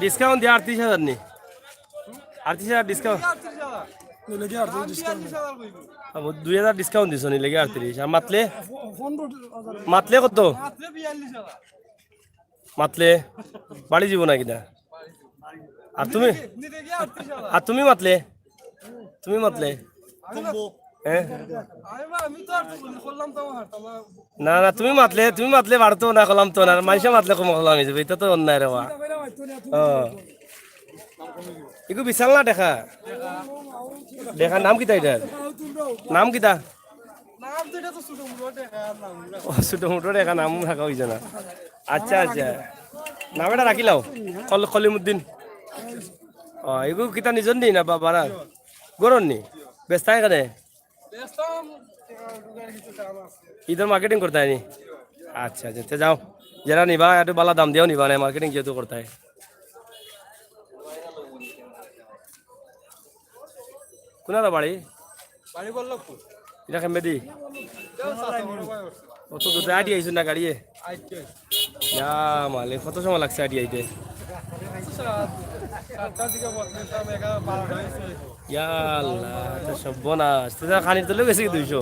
ডিসকাউন্ট দিয়া আটত্রিশ হাজার নি? আটত্রিশ হাজার ডিসকাউন্ট? নিলে কি আটত্রিশ ডিসকাউন্ট? আবো, দুই হাজার ডিসকাউন্ট দিছো, নিলে কি আটত্রিশ? আর মাতলে? মাতলে কত? মাতলে বাড়ি জীবো না কিতা? আর তুমি? আর তুমি মাতলে? তুমি মাতলে? হ্যাঁ? না, না, তুমি মাতলে, তুমি মাতলে বাড়তো না, কলাম তো না, আর মাইনষে মাতলে কম কলাম অইযিবো, ইটা তো অন্যায় রে বা। ও। ইগু বিশাল না দেখা? দেখা নাম কিতা ইটার? নাম কিতা? ও, ছোট মোটো দেখা নাম রাখা অইছে না। আচ্ছা, আচ্ছা। নাম এটা রাখিলাও। কল-, কলিমুদ্দিন। ও, ইগু কিতা নিজর নি না বা-, বাড়ার? ঘরর নি? বেচতায় কেনে? ঈদর মার্কেটিং করতায় নি? আচ্ছা, আচ্ছা, তে যাও। যেরা নিবা, একটু ভালা দাম দিয়াও নিবা না, মার্কেটিং যেহেতু করতায়। কুনারা বাড়ি? বাড়ি বল্লভপুর। ইটা কেমনে দি? অত দূর আটি আইছো না গাড়িয়ে? আইতে। ইয়া মালিক, কত সময় লাগছে আটি আইতে? সাত, সাতটার দিকে বসলাম, এগারো, বারোটা হয়েছে। ইয়া আল্লাহ, তো সর্বনাশ। তো খানির তলেও গেছে কি দুইশো?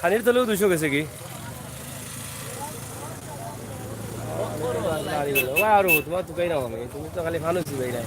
খানির তলেও দুইশো গেছে কি? ও আরো, তোমার তো কইরাম আমি, তুমি তো খালি ফানুস দিবাই না।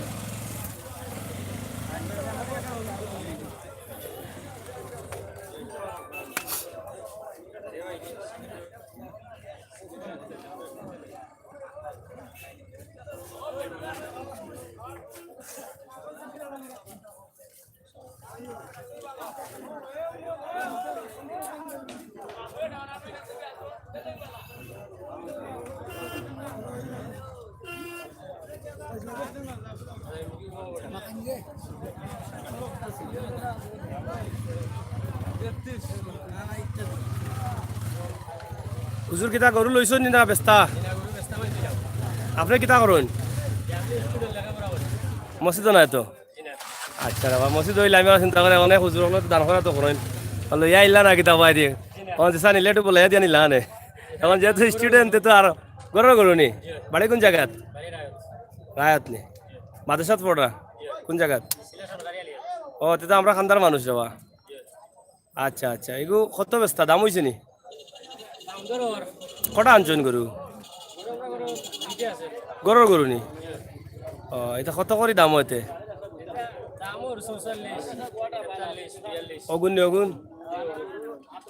হুজুর, কিতা গরু লইছইন নি না বেচতা? আপনে কিতা করইন? মসজিদো নাই তো? আচ্ছা রে বা, মসজিদ অইলে আমি আর চিন্তা করি, অনেক হুজুর অকলে তো দান করা তো করইন। লইয়া আইলা না কিতা বায়দি? অখন যেছা নিলে একটু বলাইয়া দিয়া নিলা নে। অখন যেহেতু student, তে তো আর ঘরর গরু নি। বাড়ি কুন জাগাত? রায়ত নি। মাদ্রাসাত পড়রা? কুন জাগাত? ও, তে তো আমরা খান্দার মানুষ রে বা। আচ্ছা, আচ্ছা, এগু কত বেচতা? দাম অইছে নি? কটা আনছইন গরু? ঘরর গরু নি? ও, ইতা কত করি দাম অইতে? অগুন নি, অগুন?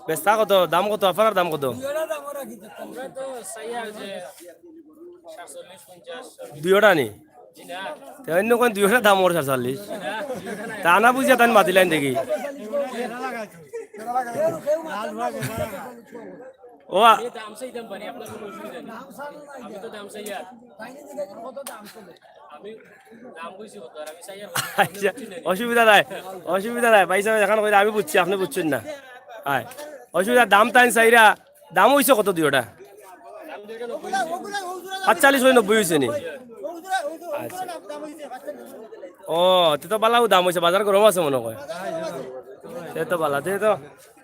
বেচতা কত? দাম কত? আপনার দাম কত? দুইওটা নি? তে অইন্য কইন দুইওটা দাম অর সাতচল্লিশ। তা না বুঝিয়া তাইন মাতিলাইন দেখি। ও আ- আচ্ছা, অসুবিধা নাই, অসুবিধা নাই। ভাইসাবে যেখান কইরা আমি বুঝছি, আপনে বুঝছইন না। অয়, অসুবিধা, দাম তাইন চাইরা, দাম অইছে কত দুইওটা? সাতচল্লিশ অই নব্বই অইছে নি? আচ্ছা। ও, তে তো বালাউ দাম অইছে, বাজার গরম আছে মনো কয়। তে তো বালা, তে তো,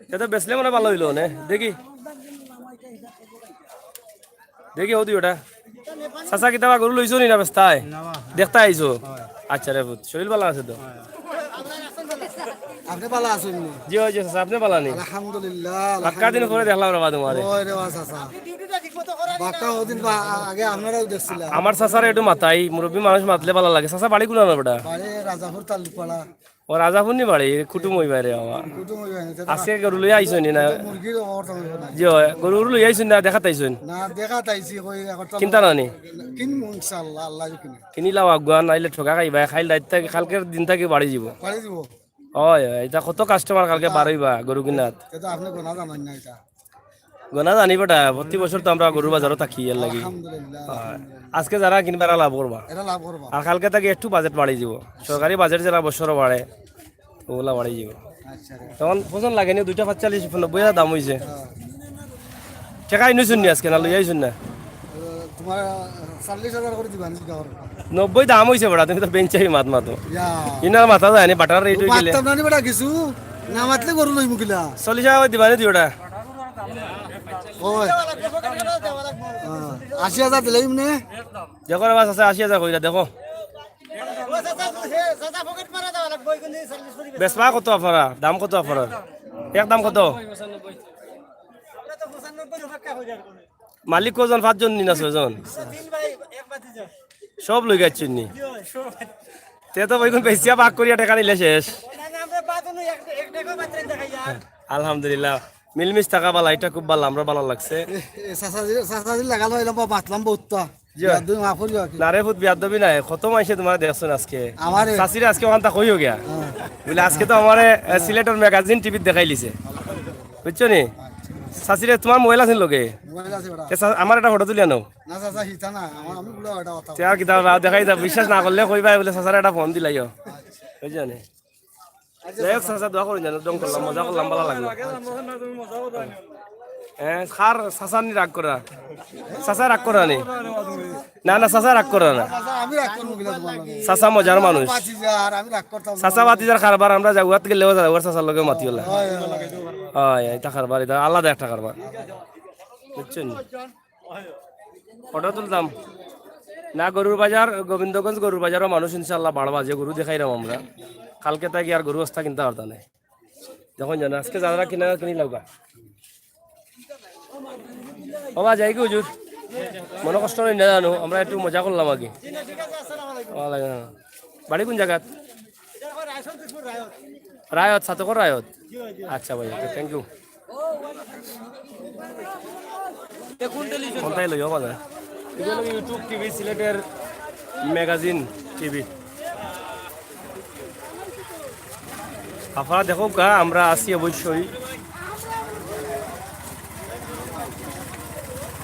তে তো বেচলে মনো বালা অইলো নে। দেখি, দেখি, অউ দুইওটা। চাচা, কিতাবা গরু লইছো নি না বেচতায়? দেখতা আইছো? আচ্ছা রে পুত, শরীর বালা আছে তো? আপনে বালা আছইন নি? জি অয়, জি চাচা, আপনে বালা নি? আলহামদুলিল্লাহ, বাক্কা দিন পরে দেখলাম রে বা তুমারে। অয় রে বা চাচা। বাক্কা অদিন বা-, আগে আপনারাও দেখছিলাম। আমার চাচারে একটু মাতাই, মুরব্বি মানুষ মাতলে বালা লাগে। চাচা, বাড়ি কুনানো বেটা? বাড়ি রাজাপুর তালুকপাড়া। ও, রাজাপুর নি বাড়ি, কুটুম অইবা রে বাবা। কুটুম অইবা নি, তে তো আজকে গরু লইয়া আইছো নি না? মুরগির অবস্থা অইবো না। জি অয়, গরু লইয়া আইছো না, দেখাত আইছো নি? না, দেখাত আইছি, কই এখন তো কিনতা না নি? কিনমু ইনশাআল্লাহ, আল্লাহ যদি কিনে। কিনিলাও আগুয়ান, নাইলে ঠগা খাইবা, খাইল রাইত থাকি, কালকের দিন থাকি বাড়ি যিবো। বাড়ি যিবো। অয়, অয়, ইতা কত customer কালকে বার অইবা গরু কিনাত। তে তো আপনে গনা জানইন না ইতা। গনা জানি বেটা, প্রতি বছর তো আমরা গরুর বাজারো থাকি এর লাগি। আলহামদুলিল্লাহ, অয়। আলহামদুলিল্লাহ। আজকে যারা কিনবা এরা লাভ করবা। এরা লাভ করবা। আর কালকে থাকি একটু budget বাড়ি যিবো। সরকারি budget যেরা বছরো বাড়ে, অউলা বাড়ি যিবো। আচ্ছা রে। তখন পছন্দ লাগে নি, দুইটা পাঁচচল্লিশ, নব্বই হাজার দাম অইছে। হ্যাঁ। টেকা আইনছইন নি আজকে, না লইয়া আইছইন না? তোমার চল্লিশ হাজার করি দিবা নি? নব্বই দাম অইছে বেটা, তুমি তো বেঞ্চাই মাত মাতো। ইয়া। ইনার মাথা যায় নি, বাটার rate অই গেলে। মাততাম না নি বেটা কিছু, না মাতলে গরু লইমু কিলা? চল্লিশ হাজার করি দিবা নি দুইওটা? ওই। হ্যাঁ, আশি হাজার দিলে এমনে? দেখো রে বা চাচা, আশি হাজার কইরা দেখো। বেচবা কত আপনারা? দাম কত আপনারা? এক দাম কত? মালিক কয়জন? পাঁচজন নি না ছয়জন? সব লই গেছইন নি? তে তো অখন বেচিয়া ভাগ করিয়া টেকা নিলে শেষ। আলহামদুলিল্লাহ, মিলমিশ থাকা বালা, ইটা খুব বালা, আমরা বালা লাগছে। এ, এ, চাচাজি, চাচাজি লাগাল অইলাম বা মাতলাম বউততা। জি। বিয়াদবি মাফ করিও কি? না রে পুত, বিয়াদবি নাই, কত মাইনষে তুমারে দেখছইন আজকে। আমারে? চাচিরে আজকে অখানতা কইও গিয়া। হ্যাঁ। বুলে আজকে তো আমারে, এ, সিলেটর magazine টিভিত দেখাইলিছে। বুঝছো নি? চাচিরে তুমার mobile আছে নি লগে? Mobile আছে বেটা। তে চা-, আমার একটা ফটো তুলিয়া নেও। না চাচা, হিতা না, আমার, আমি বুলা এটা কথা। তে আর কিতা বা দেখাই দাও, বিশ্বাস না করলে কইবা বুলে চাচারে একটা ফোন দিলাইও। বুঝছো নি? যাই হোক, চাচা, দোয়া করইন যেন, দম করলাম, মজা করলাম, বালা লাগলো। হ্যাঁ, কার চাচা নি রাগ করা? চাচা রাগ করা নি? না, না, চাচা রাগ করা না। চাচা, আমি রাগ করবো কিনা তোমার লগে? চাচা মজার মানুষ। ভাতিজা, আর আমি রাগ করতাম না। চাচা ভাতিজার কারবার, আমরা জাগুয়াত গেলেও জাগুয়ার চাচার লগে মাতি অলা। হয়, হয়, হয়। হয়, ইটা কারবার, ইটা আলাদা একটা কারবার। বুঝছইন? ফটো তুলতাম না, গরুর বাজার, গোবিন্দগঞ্জ গরুর বাজারও মানুষ ইনশাআল্লাহ বাড়বা, যে গরু দেখাইরাম আমরা। কালকে থাকি আর গরু বস্তা কিনতা পারতা নায়। দেখইন যেন, আজকে যারা কিনা কিনি লাউগা। ও বা, যাই কি হুজুর? মনো কষ্ট অইন না জানো, আমরা একটু মজা করলাম আগে। ওয়ালাইকুম আসসালাম। বাড়ি কুন জাগাত? রায়ত, সাতকর রায়ত। আচ্ছা ভাই, OK, thank you। কোনটাই লইও বাজার? এটা হলো YouTube টিভি, সিলেটের ম্যাগাজিন টিভি। আপনারা দেখউক্কা, আমরা আছি অবশ্যই।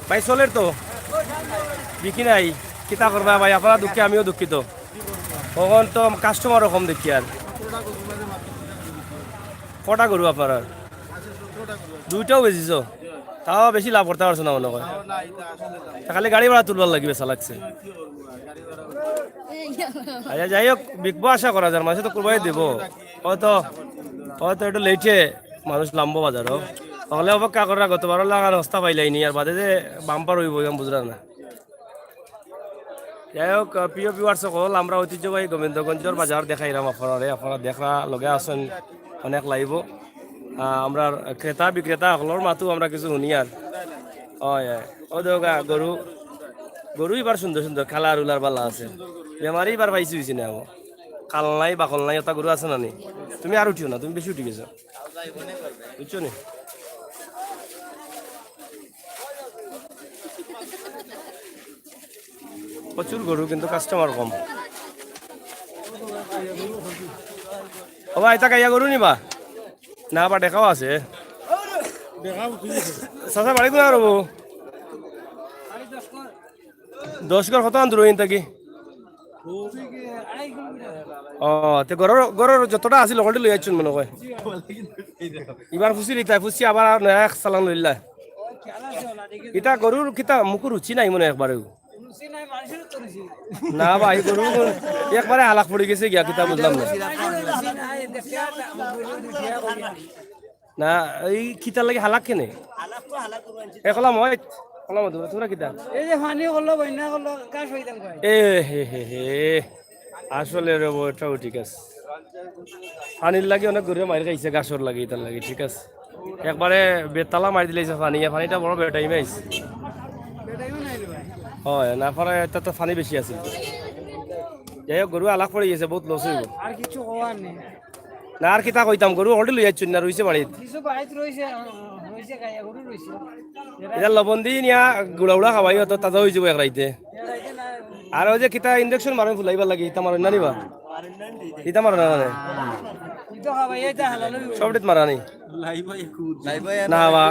ভাই, চলের তো বিকি নাই, কিতা করবা ভাই? আপনারা দুঃখে, আমিও দুঃখিত। অখন তো কাস্টমারও কম দেখি আর। কটা গরু আপনারার? দুইটাও বেচিছো? তাও বেশি লাভ করতা পারছো না মনো কয়। তা খালি গাড়ি ভাড়া তুলবার লাগি বেচা লাগছে। আচ্ছা, যাই হোক, বিকবো আশা করা যার, মানষে তো কুরবানি দিবো। হয়তো, হয়তো একটু লেটে মানুষ লামবো বাজারো। অকলে অপেক্ষা করা, গতবারও লাগার হস্তা পাইলাইনি, আর বাদে যে বাম্পার অইবো, ইখান বুঝরা না। যাই হোক, আহ, প্রিয় ভিউয়ার্স সকল, আমরা ঐতিহ্যবাহী গোবিন্দগঞ্জর বাজার দেখাইরাম আপনারারে। আপনারা দেখরা লগে আছইন অনেক লাইভও। আহ, আমরার ক্রেতা বিক্রেতা সকলর মাতও আমরা কিছু হুনিয়ার। অয়, অয়। অউ দেখউক্কা, গরু, গরু ইবার সুন্দর সুন্দর, কালার উলার বালা আছে। বেমারি ইবার পাইছি অইছে না, অউ। কাল নাই, বাকল নাই, অতা গরু আছে না নি? তুমি আর উঠিও না, তুমি বেশি উঠি গেছো। বুঝছো নি? প্রচুর গরু, কিন্তু কাস্টমার কম। ও ভাই, ইতা গাইয়া গরু নিবা? না, বা দেখাও আছে। চাচা, বাড়ি কোন আর হবো? দশ ঘর কত আন দূর অইন থাকি? ও, তে ঘরর, ঘরর যতটা আছিল, হকলটি লই আইছইন মনো কয়। ইবার ফুসি লিতায়, ফুসি আবার আর নয়া এক চালান লইলা। ইতা গরুর কিতা মুখর রুচি নাই মনো একবারেও। না ভাই, গরু একবারে হালাক পড়ি গেছে গিয়া, কিতা বুঝলাম না। না, এই কিতার লাগি হালাক কেনে? এ কলাম হয়, কলাম হয়, তোমরা, তোমরা কিতা? এই যে পানি করলো, বন্যা করলো, ঘাস হইতাম কয়। এ হে হে হে, আসলে রে বউ, এটাও ঠিক আছে। পানির লাগি অনেক গরুয়ে মাইর খাইছে, ঘাসর লাগি, ইতার লাগি, ঠিক আছে। একবারে বেতালা মারি দিলাইছে পানি, এ পানিটা বড় বেটাইম আইছে। বেটাইমও নাই রে ভাই। হয়, না পারে, এটা তো পানি বেশি আছিল। যাই হোক, গরু হালাক পড়ি গেছে, বহুত লস অইবো। আর কিছু হওয়ার নেই। না, আর কিতা কইতাম, গরু হকলটি লই আইছইন না, রইছে বাড়িত। কিছু বাড়িত রইছে, রইছে গাইয়া গরু রইছে। ইটা লবণ দি নিয়া গুড়া গুড়া খাওয়াই, অত তাজা অই যাইবো এক রাইতে। এক রাইতে না। আর ওই যে কিতা ইঞ্জেকশন মারইন ফুলাইবার লাগি, ইতা মারইন না নি বা? ইতা মারইন না মানে? ইতা খাওয়াই, ইতা হালাল অইবো। সবটিত মারা নি? না বা।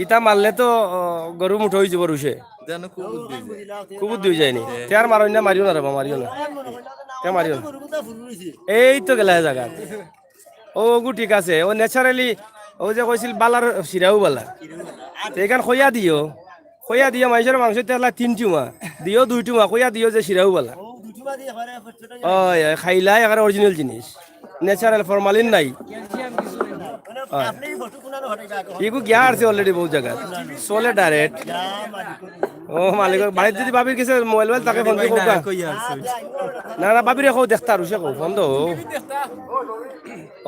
ইতা মারলে তো, অ, গরু মুটা অই যাইবো রুশে। জানো খুব বুদ্ধি অইছে। খুব বুদ্ধি অই যায়নি? তে আর মারইন না, মারিও না রে বা, মারিও না। তে মারিও না। এই তো গেলা জাগা। ও, ওগু ঠিক আছে। ও ন্যাচারালি, ও যে কইছিল বালার শিরাও বালা। তে ইখান কইয়া দিও। কইয়া দিও, মাইনষর মাংস তেলা তিন টুমা। দিও দুই টুমা, কইয়া দিও যে শিরাও বালা। ওই, ওই, খাইলাই একেবারে অরিজিনাল জিনিস। ন্যাচারাল, ফরমালিন নাই। অয়। ইগু গিয়া আরছে already বউত জাগাত। চলে direct। ও মালিক, বাড়িত যদি ভাবির গেছে মোবাইল মোবাইল থাকে, ফোন দি কউক্কা। না, না, ভাবিরে কও দেখতা, রুশে কও, ফোন দেও।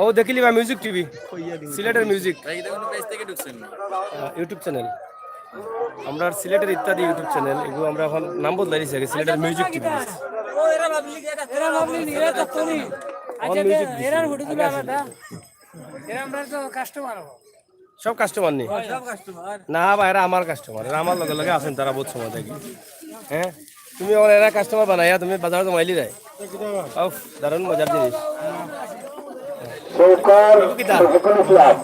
ও দেখিলিবা মিউজিক টিভি, সিলেটের মিউজিক। আহ, YouTube চ্যানেল। আমরার সিলেটের ইত্যাদি YouTube চ্যানেল, এগু আমরা অখন নাম বদলাই দিছি, আগে সিলেটের মিউজিক টিভি। এরা ভাবলি, এরা তত্ত্ব নি। আচ্ছা, মিউজিক দিছি। এরার হোটেল আগে আলাদা। এরা আমরা তো কাস্টমার হবো। সব কাস্টমার নি? সব কাস্টমার। না বা, এরা আমার কাস্টমার, এরা আমার লগে লগে আছইন, তারা বউত সময় থাকি। হ্যাঁ, তুমি অখন এরা কাস্টমার বানাইয়া তুমি বাজারো জমাইলি যায়। উফ, দারুণ মজার জিনিস। সৌকার কিতা? শফিকুল ইসলাম।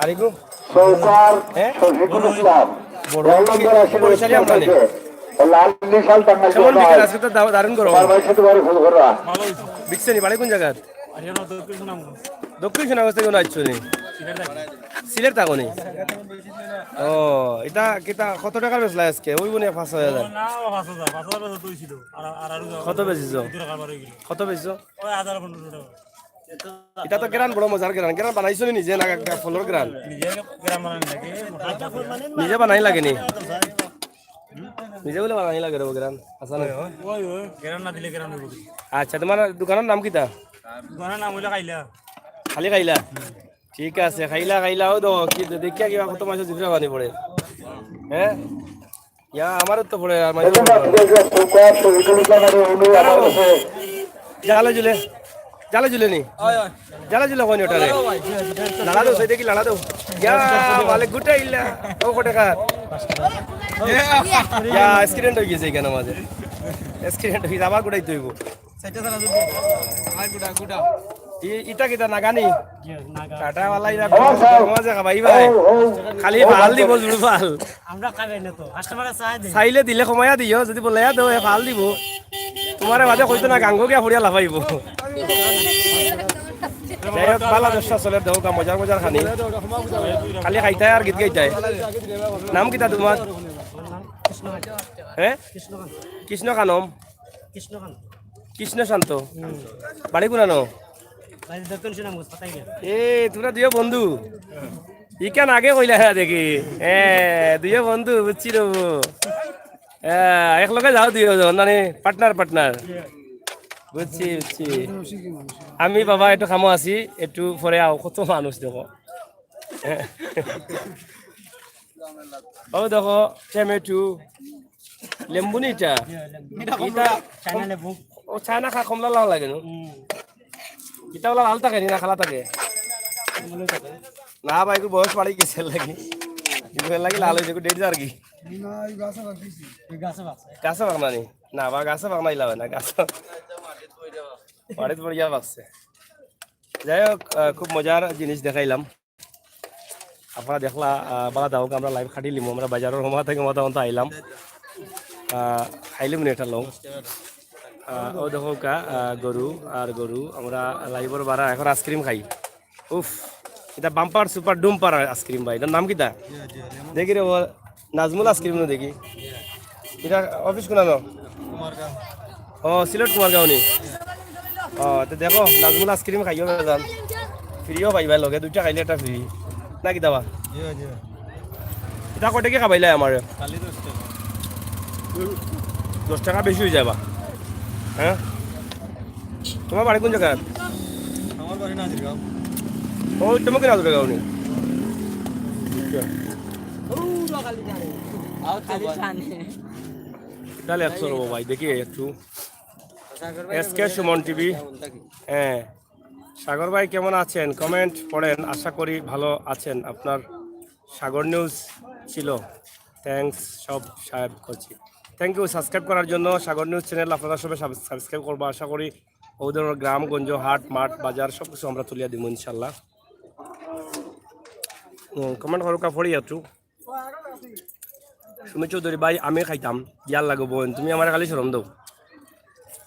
আরিকু? সৌকার হ্যাঁ? শফিকুল ইসলাম। বড় বড় নম্বর আছে, বড় শাড়ি আমরা নেই। লাল বিশাল টাঙ্গাইল কেমন বিকেল? আজকে তো দা-, দারুণ গরম। আমার ভাই সাথে বাড়ি ফোন করা। বিকছে নি, বাড়ি কোন জাগাত? দক্ষিণ সুনামগঞ্জ থাকি আইছো নি? সিলেট থাকো নি? ও, ইটা কিতা কত টেকার বেচলা আজকে? ওই মনে হয় পাঁচ ছয় হাজার। না, ও পাঁচ হাজার, পাঁচ হাজার বেচা তো হইছিল। আর, আর, আর কত বেচিছো? কত বেচিছো? ওই হাজার পনেরোশো টেকা। ইটা তো গেরান বড় মজার গেরান। গেরান বানাইছো নি নিজে না ফলর গেরান? নিজে গেরান বানানি লাগে। নিজে বানাই লাগে নি? নিজে বুলে বানানি লাগে রে গেরান। আচ্ছা না? ওই, ওই, গেরান না দিলে গেরান অইবো কি? আচ্ছা, তোমার দোকানর নাম কিতা? দোকানর নাম অইলো খাইলা। খালি খাইলা? ঠিক আছে, খাইলা, খাইলা, ও দেখো, কি দেখিয়া কিবা কত মাইনষর জিভে পানি পড়ে। হ্যাঁ? ইয়া, আমারও তো পড়ে, আর মাইনষর পড়ে। জাগালো জুলে। জালে ঝুলে নি? জালে ঝুলে কইনি ওটারে? লাড়া দেও, সাইডে কি লাড়া দেও? ইয়া, মালিক গুটা ইল্লা। ও কোটে কার? ইয়া, অ্যাক্সিডেন্ট অই গেছে ইখানো মাঝে। অ্যাক্সিডেন্ট অই গেছে, আবার গুটাইতে অইবো। ই-, ইটা কিতা নাগানি? কাটাওয়ালা ইরা মাঝে খাবাই ভাই। খালি ফাল দিব, জুড়ু ফাল। আমরা খাবে না তো, কাস্টমারে চায় দে। চাইলে দিলে কমাইয়া দিও, যদি বলে দেও, এ ফাল দিব। তোমারে বাদে কইতো না, গাঙ্গো গিয়া পড়িয়া লাফাইবো। যাই হোক, ভালা ব্যবসা চলে, দেও গা, মজার মজার খানি। খালি খাইতায় আর গীত গাইতায়। নাম কিতা তোমার? হ্যাঁ? কৃষ্ণ খানম। কৃষ্ণ শান্ত। বাড়ি কোনানো? এ, তোমরা দুইও বন্ধু। ইখান আগে কইলা না দেখি। এ, দুইও বন্ধু, বুঝছি রে বাবু। এ, এক লগে যাও দুইও জন, মানে পার্টনার পার্টনার। বুঝছি, বুঝছি। আমি বাবা একটু কামো আছি, একটু পরে আও, কত মানুষ দেখো। ও দেখো, টমেটো, লেম্বু নি ইটা? ইটা চায়না লেবু। ও চায়না খা কমলা লাল লাগে না? ইটা ওলা লাল থাকে নি না কালা থাকে? না ভাই, এগুলো বয়স বাড়ি গেছে লাগে। এগুলো লাগে লাল হয়ে যাবে, ডেট আর কি। গাছে বাগনা নি? না বা গাছে বাগনা ইলা হয় না, গাছে বাড়িতে পড়িয়া বাগছে। যাই হোক, আহ, খুব মজার জিনিস দেখাইলাম। আপনারা দেখলা, আহ, বালা দাও, আমরা লাইভ খাটিলিমু, আমরা বাজারের হমা থেকে মতামত আইলাম। আহ, খাইলিমু নি এটা লও। আহ, ও দেখো কা, আহ, গরু আর গরু, আমরা লাইভর বারা এখন আইসক্রিম খাই। উফ, এটা বাম্পার সুপার ডুম্পার আইসক্রিম ভাই, এটার নাম কিতা? দেখি রে, ও নাজমুল আইসক্রিম নু দেখি। এটা অফিস কোনানো? ও, সিলেট কুমারগাঁও নি? ও, তো দেখো, নাজমুল আইসক্রিম খাইও বেজান। ফ্রিও পাইবা লগে, দুইটা খাইলে একটা ফ্রি। না কিতা বা? এটা কয় টেকা খাবাইলাই আমারে? দশ টেকা বেশি অই যাবা। হ্যাঁ? তোমার বাড়ি কোন জায়গায়? আমার বাড়ি নাজিরগাঁও। ও, তুমি কি নাজিরগাঁও নি? আচ্ছা। তাহলে একশো রবো ভাই, দেখি একটু। এস কে সুমন টিভি। হ্যাঁ। সাগর ভাই কেমন আছেন? কমেন্ট পড়েন, আশা করি ভালো আছেন। আপনার সাগর নিউজ ছিল। থ্যাঙ্কস, সব সাহেব করছি। থ্যাংক ইউ সাবস্ক্রাইব করার জন্য। সাগর নিউজ চ্যানেল আপনারা সবাই সাব-, সাবস্ক্রাইব করবা। আশা করি ওদের গ্রাম, গঞ্জ, হাট, মাঠ, বাজার সব কিছু আমরা তুলিয়া দিব ইনশাল্লাহ। হুম, কমেন্ট করো, কা পড়ি একটু। সুমি চৌধুরী ভাই, আমি খাইতাম, ইয়ার লাগবো, তুমি আমার খালি শরম দাও।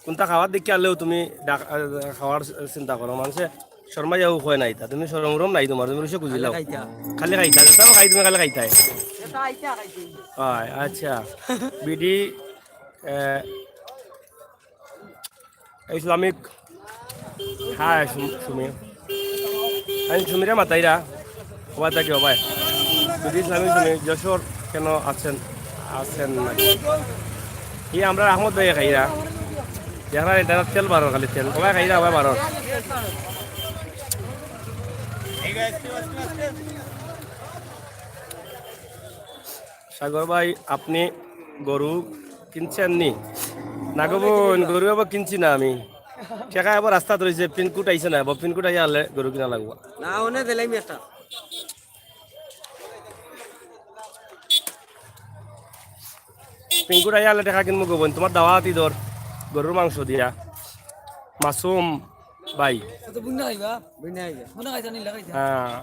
কোনটা খাওয়ার দেখি আনলেও তুমি ডাক-, আহ, খাওয়ার চিন্তা করো, মানুষে শর্মা যাও কয় নাই তা, তুমি শরম উরম নাই তোমার, তুমি রুশে খুঁজিলাও। খালি খাইতা। খালি খাইতা, তাও খাই তুমি খালি খাইতাই। এটা আইতা খাইছি। হয়, আচ্ছা। BD, ah, Islamic. হাই, সুম-, সুমি। আমি সুমিরে মাতাইরা। ওবা তাকি ওবাই। যদি ইসলামিক সুমি, যশোর কেন আছেন, আছেন না? ই আমরা আহমদ ভাই খাইরা। দেখরা এটা তেল বারো খালি তেল। ওবাই খাইরা, ওবাই বারো। সাগর ভাই, আপনি গরু কিনছেন নি? না গো বোন, গরু আবার কিনছি না আমি। টেকা আবার রাস্তাত রইছে, পিনকোড আইছে না, আবার পিনকোড আইয়া আনলে গরু কিনা লাগবো। না, ওনে দিলাইম একটা। পিনকোড আইয়া আনলে টেকা কিনবো গো বোন, তোমার দাওয়াতি দর, গরুর মাংস দিয়া। মাসুম ভাই। তো বুন্না খাইবা? বুন্না খাইবা। বুন্না খাইছা নি, লাগাইছা? হ্যাঁ।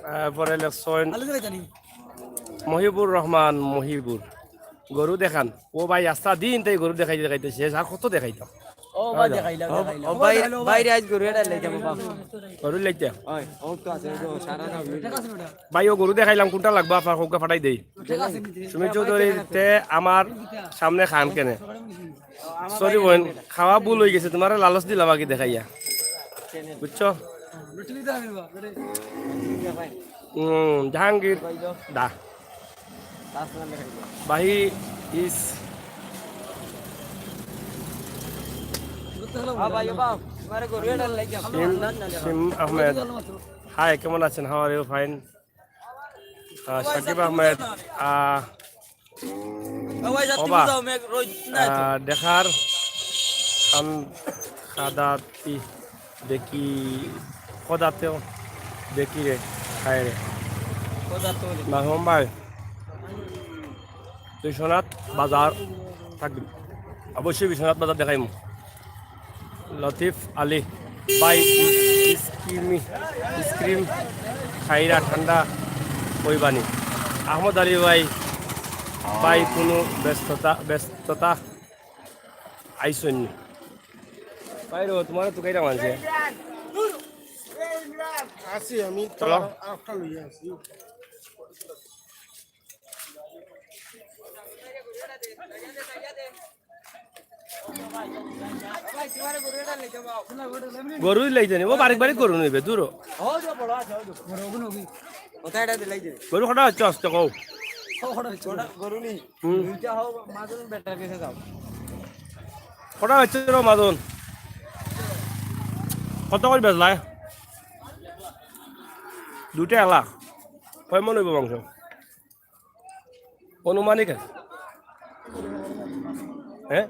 তারপরে লেখছেন আলু দেখাই জানি। মহিবুর রহমান মহিবুর, গরু দেখান। ও ভাই, আস্তা দিন তাই গরু দেখাইতে দেখাইতে শেষ, আর কত দেখাইতাম? ও ভাই, দেখাইলাম, ও, দেখাইলাম। ও ভাই, বাইরে আজ গরু এটা লই যাবো বাপ। গরু লইতে? ওই, ও তো আছে, ও তো সারা না। ভাই, ও গরু দেখাইলাম, কোনটা লাগবো আপনার, কউক্কা ফাটাই দেই। সুমি চৌধুরী তে আমার সামনে খান কেনে? সরি বোন, খাওয়া ভুল অই গেছে, তোমারে লালচ দিলাম আগে দেখাইয়া, বুঝছো? হুম, জাহাঙ্গীর দা। বাহি ইস। শিম, শিম আহমেদ। হাই, কেমন আছেন? How are you? Fine. আহ, সাকিব আহমেদ, আহ, ওবা, আহ, দেখার খান খাদাতি। দেখি খোদাতেও দেখি রে, খায় রে। মাহমুদ ভাই, বিশ্বনাথ বাজার থাকবি, অবশ্যই বিশ্বনাথ বাজার দেখাইমু। লতিফ আলী ভাই, আইসক্রিম, আইসক্রিম খাইরা ঠান্ডা হইবানি। আহমদ আলী ভাই, ভাই কোনো ব্যস্ততা, ব্যস্ততা আইসনি? ভাই রো, তোমার তো কইরা মানছে। আছি আমি, চলো। একটা লইয়া আছি। গরুই লাইতে নিব, বারিক বারিক গরু নিবে, দূর। গরু কটা হচ্ছে আস্তে কও? গরু নি। হুম। দুইটা হোক, মাজন বেটা বেঁচে যাও। কটা হচ্ছে রে মাজন? কত করে বেচলায়? দুইটা এলা। কয় মন হইব মাংস? অনুমানিক আছে। হ্যাঁ,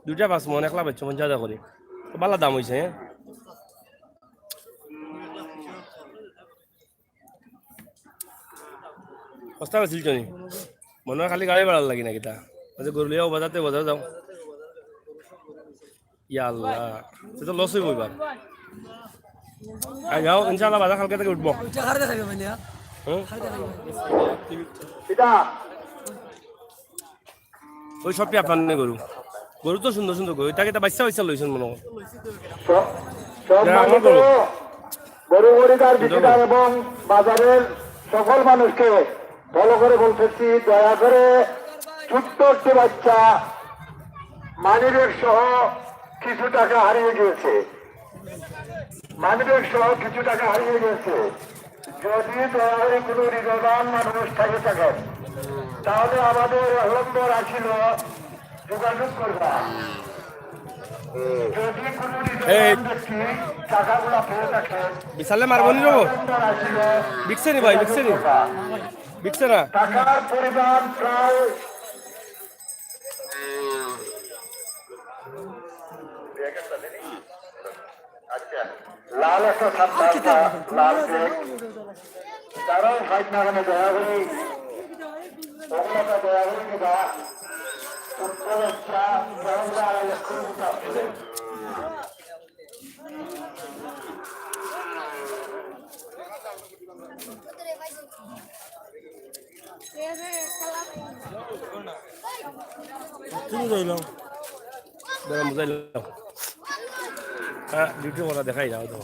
দুইটা পাঁচ মন, একলা বেচছো পঞ্চাশ হাজার করে। তো ভালা দাম হইছে, হ্যাঁ। সস্তা আছিল তো নি? মনে হয় খালি গাড়ি ভাড়ার লাগি না কিতা? আচ্ছা, গরু লিয়াও বাজাতে বাজারে যাও। ইয়া আল্লাহ, সে তো লস হইব এবার। আর যাও, ইনশাআল্লাহ বাজার কালকে থেকে উঠবো। ওইটা খাড়া দেখাইবে মানে, হ্যাঁ? হুম? খাড়া দেখাইবে। ওই সবটি আপনার গরু। গরু তো সুন্দর সুন্দর গরু। এটাকে তো বাচ্চা বাচ্চা লইছেন মনে হয়। স-, সম্মানিত গরু। গরু খরিদার, বিক্রেতা এবং বাজারের সকল মানুষকে ভালো করে বলতেছি, দয়া করে ছোট্ট একটি বাচ্চা মানিব্যাগ সহ কিছু টাকা হারিয়ে গিয়েছে। মানিব্যাগ সহ কিছু টাকা হারিয়ে গেছে। যদি দয়া করে কোনো হৃদয়বান মানুষ থেকে থাকেন, তাহলে আমাদের নম্বর আসিল যোগাযোগ করবা। যদি কোনো এই হৃদয়বান ব্যক্তি টাকাগুলা পেয়ে থাকেন, বিশালে মারবো নি রে? নম্বর আসিল বিকছে নি ভাই, বিকছে নি? বিকছে না। টাকার পরিমাণ প্রায় আচ্ছা, লাল একটা সাদা একটা লাল ব্যাগ। তারাও ফাইট না কেন দয়া করি, ওগুলোকে দয়া করি কিবা উত্তর একটা দয়া করে আড়াই লক্ষ রুপি আসছিল। তুমি যাইলাম। দাঁড়া, বুঝাইলাম। হ্যাঁ, ডিউটি করা দেখাই না, হয়তো।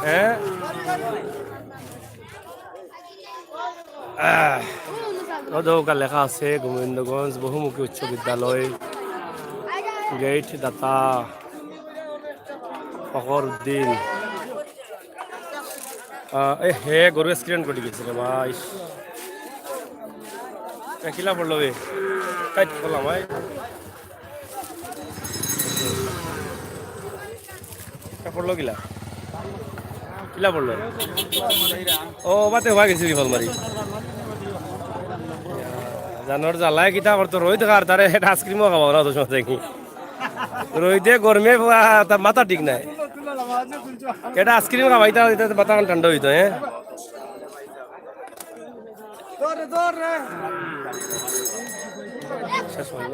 হ্যাঁ? আহ, অ দেখো, লেখা আছে গোবিন্দগঞ্জ বহুমুখী উচ্চ বিদ্যালয়, গেট দাতা ফখরুদ্দিন। আহ, এ হে, গরু অ্যাক্সিডেন্ট করে গেছে রে ভাই। এ, কিলা পড়লো বে? কাইট করলাম ভাই। এ পড়লো কিলা? কিলা পড়লো? ও, বাতে হওয়া গেছে রিফল মারি। জানোর জ্বালায় কিতা করতো, রইদ খার, তারে একটা আইসক্রিমও খাওয়াও না তো সময় দেখি। রইদে গরমে পুরা তার মাথা ঠিক নাই। এটা আইসক্রিম খাওয়াইতা, এটা মাথা ঠান্ডা হইতো, হ্যাঁ? শেষ হইল।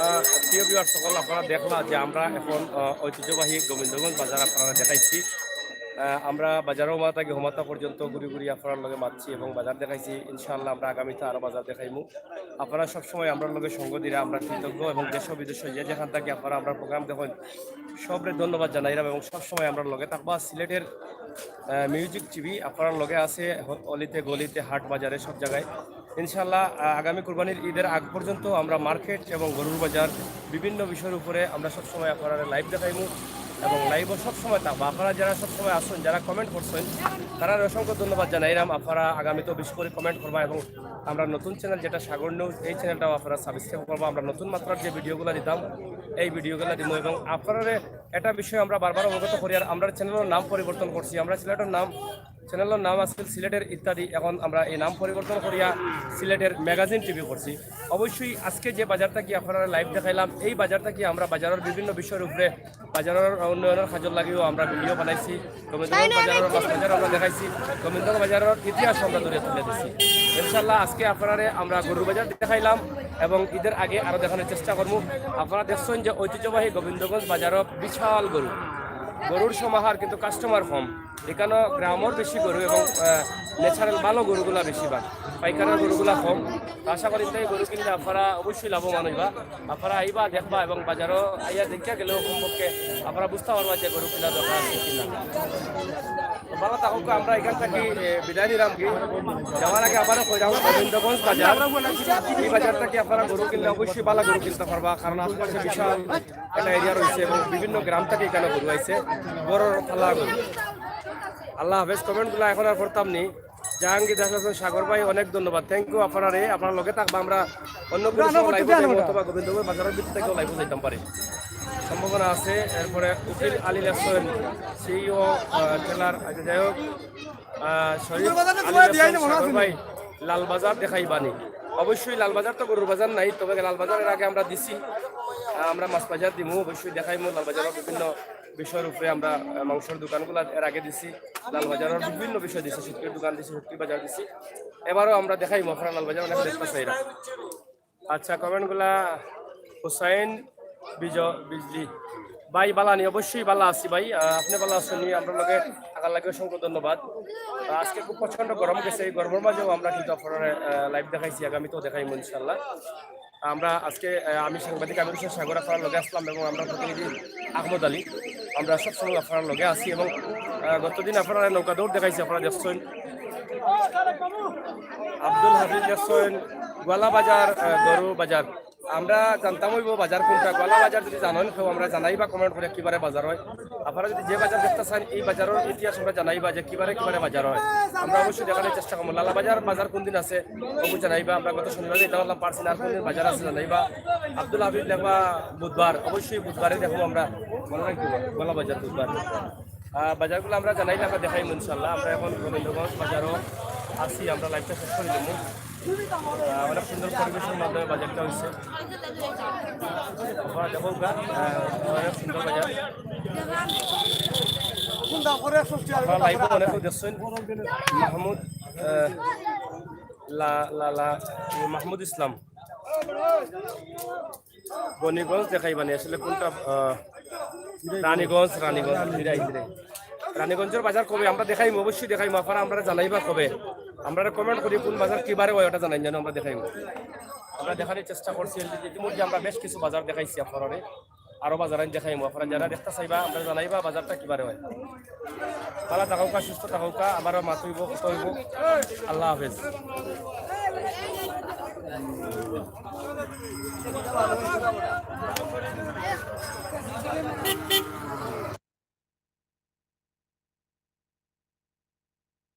আহ, প্রিয় ভিউয়ার সকল, আপনারা দেখলা যে আমরা এখন, আহ, ঐতিহ্যবাহী গোবিন্দগঞ্জ বাজার আপনারা দেখাইছি। আহ, আমরা বাজারও মাথা থাকি হমাতা পর্যন্ত ঘুরি ঘুরি আপনার লগে মাতছি এবং বাজার দেখাইছি। ইনশাআল্লাহ আমরা আগামীতে আরো বাজার দেখাইমু। আপনারা সবসময় আমরার লগে সঙ্গ দিরা আমরা কৃতজ্ঞ এবং দেশ ও বিদেশ যে যেখান থাকি আপনারা আমরার প্রোগ্রাম দেখেন, সবরে ধন্যবাদ জানাইলাম এবং সবসময় আমরার লগে থাকবা। সিলেটের, আহ, মিউজিক টিভি আপনার লগে আছে হ-, অলিতে গলিতে, হাট বাজারে, সব জায়গায়। ইনশাআল্লাহ, আহ, আগামী কুরবানির ঈদের আগ পর্যন্ত আমরা মার্কেট এবং গরুর বাজার বিভিন্ন বিষয়ের উপরে আমরা সবসময় আপনারা লাইভ দেখাইমু। এবং লাইভও সবসময় থাকবা। আপনারা যারা সবসময় আসুন, যারা কমেন্ট করছেন, তারার অসংখ্য ধন্যবাদ জানাইলাম। আপনারা আগামীতেও বেশি করে কমেন্ট করবা এবং আমরা নতুন চ্যানেল যেটা সাগর নিউজ, এই চ্যানেলটাও আপনারা সাবস্ক্রাইব করবা। আমরা নতুন মাত্রার যে ভিডিওগুলো দিতাম, এই ভিডিওগুলো দিব। এবং আপনারা একটা বিষয় আমরা বারবার অবগত করি, আর আমরা চ্যানেলের নাম পরিবর্তন করছি। আমরা সিলেটের নাম, চ্যানেলের নাম আছিল সিলেটের ইত্যাদি, এখন আমরা এই নাম পরিবর্তন করিয়া সিলেটের ম্যাগাজিন টিভি করছি। অবশ্যই আজকে যে বাজার থাকি আপনারা লাইভ দেখাইলাম, এই বাজার থাকি আমরা বাজারের বিভিন্ন বিষয়ের উপরে, বাজারের উন্নয়নের কাজের লাগিও আমরা ভিডিও বানাইছি। গোবিন্দগঞ্জ বাজারের মাছ বাজার আমরা দেখাইছি, গোবিন্দগঞ্জ বাজারের ইতিহাস আমরা ধরে তুলে দিছি। ইনশাল্লাহ আজকে আপনারা আমরা গরুর বাজার দেখাইলাম এবং ঈদের আগে আরও দেখানোর চেষ্টা করবো। আপনারা দেখছেন যে ঐতিহ্যবাহী গোবিন্দগঞ্জ বাজারও বিশাল গরু, গরুর সমাহার, কিন্তু কাস্টমার কম। এখানে গ্রামের বেশি গরু এবং ন্যাচারাল ভালো গরুগুলা বেশিরভাগ, পাইকারের গরুগুলা কম। তো আশা করি তাই গরু কিনলে আপনারা অবশ্যই লাভবান হইবা। আপনারা আইবা, দেখবা এবং বাজারও আইয়া দেখিয়া গেলেও কমপক্ষে আপনারা বুঝতে পারবা যে গরু কিনা দরকার আছে কিনা। তো ভালো থাকুক, আমরা এখান থাকি এ, বিদায় নিলাম কি, যাওয়ার আগে আবারও কই যাবো গোবিন্দগঞ্জ বাজার। এই বাজার থাকি আপনারা গরু কিনলে অবশ্যই ভালো গরু কিনতে পারবা, কারণ আশেপাশে বিশাল একটা এরিয়া রয়েছে এবং বিভিন্ন গ্রাম থেকে এখানে গরু আইছে, বড় ফালা গরু। আল্লাহ হাফেজ। কমেন্টগুলো এখন আর করতাম নি। জাহাঙ্গীর দাস হাসান সাগর ভাই, অনেক ধন্যবাদ, থ্যাংক ইউ। আপনারা রে, আপনার লগে থাকবা, আমরা অন্য কোনো সময় লাইভে যাইবো অথবা গোবিন্দগঞ্জ বাজারের ভিতর থেকেও লাইভে যাইতাম পারি, সম্ভাবনা আছে। এরপরে উকিল আলী লেসন, সিইও ট্রেলার, আচ্ছা যাই হোক, আহ, শরীফ আলী লেসন সাগর ভাই, লালবাজার দেখাইবানি। অবশ্যই লালবাজার তো গরুর বাজার নাই, তবে লালবাজারের আগে আমরা দিছি, আহ, আমরা মাছ বাজার দিমু, অবশ্যই দেখাইমু লালবাজারের বিভিন্ন বিষয়ের উপরে। আমরা আহ, মাংসের দোকানগুলো এর আগে দিছি, লালবাজারের বিভিন্ন বিষয় দিছি, শুটকির দোকান দিছি, শুটকির বাজার দিছি। এবারও আমরা দেখাইমু, আপনারা লালবাজার অনেক দেখতে চাইরা। আচ্ছা, কমেন্টগুলা হুসাইন বিজ বিজলি ভাই, বালা নি? অবশ্যই বালা আছি ভাই। আহ, আপনি বালা আছেন নি? আমরা লগে থাকার লাগি অসংখ্য ধন্যবাদ। আহ, আজকে খুব প্রচণ্ড গরম গেছে, এই গরমের মাঝেও আমরা কিন্তু আপনারা লাইভ দেখাইছি, আগামীতেও দেখাইমু ইনশাল্লাহ। আমরা আজকে, আহ, আমি সাংবাদিক আমির হোসেন সাগর আপনার লগে আসলাম এবং আমরা প্রতিনিধি আহমদ আলী, আমরা সবসময় আপনার লগে আছি এবং আহ, গতদিন আপনারা নৌকা দৌড় দেখাইছি, আপনারা দেখছেন। আব্দুল হাফিজ দেখছেন গোয়ালা বাজার, আহ, গরু বাজার। আমরা জানতাম হইব বাজার কোনটা, গোয়ালা বাজার যদি জানেন কেউ, আমরা জানাইবা কমেন্ট করে কিবারে বাজার হয়। আপনারা যদি যে বাজার দেখতে চান, এই বাজারের ইতিহাস আমরা জানাইবা যে কিবারে কিবারে বাজার হয়। আমরা অবশ্যই দেখানোর চেষ্টা করবো। লালবাজার বাজার কোন দিন আছে, ওকে জানাইবা। আমরা গত শনিবার যেতে পারলাম, পারছি না, আর কোন দিন বাজার আছে জানাইবা। আব্দুল হাফিজ দেখবা বুধবার, অবশ্যই বুধবারে দেখবো আমরা, মনে রাখবো গোয়ালা বাজার বুধবার। আহ, বাজারগুলো আমরা জানাইলে আমরা দেখাইমু ইনশাল্লাহ। আমরা এখন গোবিন্দগঞ্জ বাজারও আছি, আমরা লাইভটা শেষ করে দেবো। আহ, অনেক সুন্দর পরিবেশের মাধ্যমে বাজারটা হয়েছে। আপনারা দেখো গা, আহ, অনেক সুন্দর বাজার। আপনারা লাইভে অনেকেও দেখছেন। মাহমুদ, আহ, লা-, লা-, লা-, মাহমুদ ইসলাম। গণিগঞ্জ দেখাইবানি আসলে কোনটা, আহ, রানীগঞ্জ, রানীগঞ্জ, ফিরাই, ফিরাই। রানীগঞ্জের বাজার কবে আমরা দেখাইমু, অবশ্যই দেখাইমু। আপনারা আমরা জানাইবা কবে, আমরা কমেন্ট করি কোন বাজার কিবারে হয় ওটা জানাই যেন আমরা দেখাইমু। আমরা দেখানোর চেষ্টা করছি, ইতিমধ্যে আমরা বেশ কিছু বাজার দেখাইছি আপনারা, আরো বাজার আমি দেখাইমু। আপনারা যারা দেখতে চাইবা আমরা জানাইবা বাজারটা কিবারে হয়। ভালো থাকউক্কা, সুস্থ থাকউক্কা, আবারও মাত হইব, কথা হইব। আল্লাহ হাফেজ।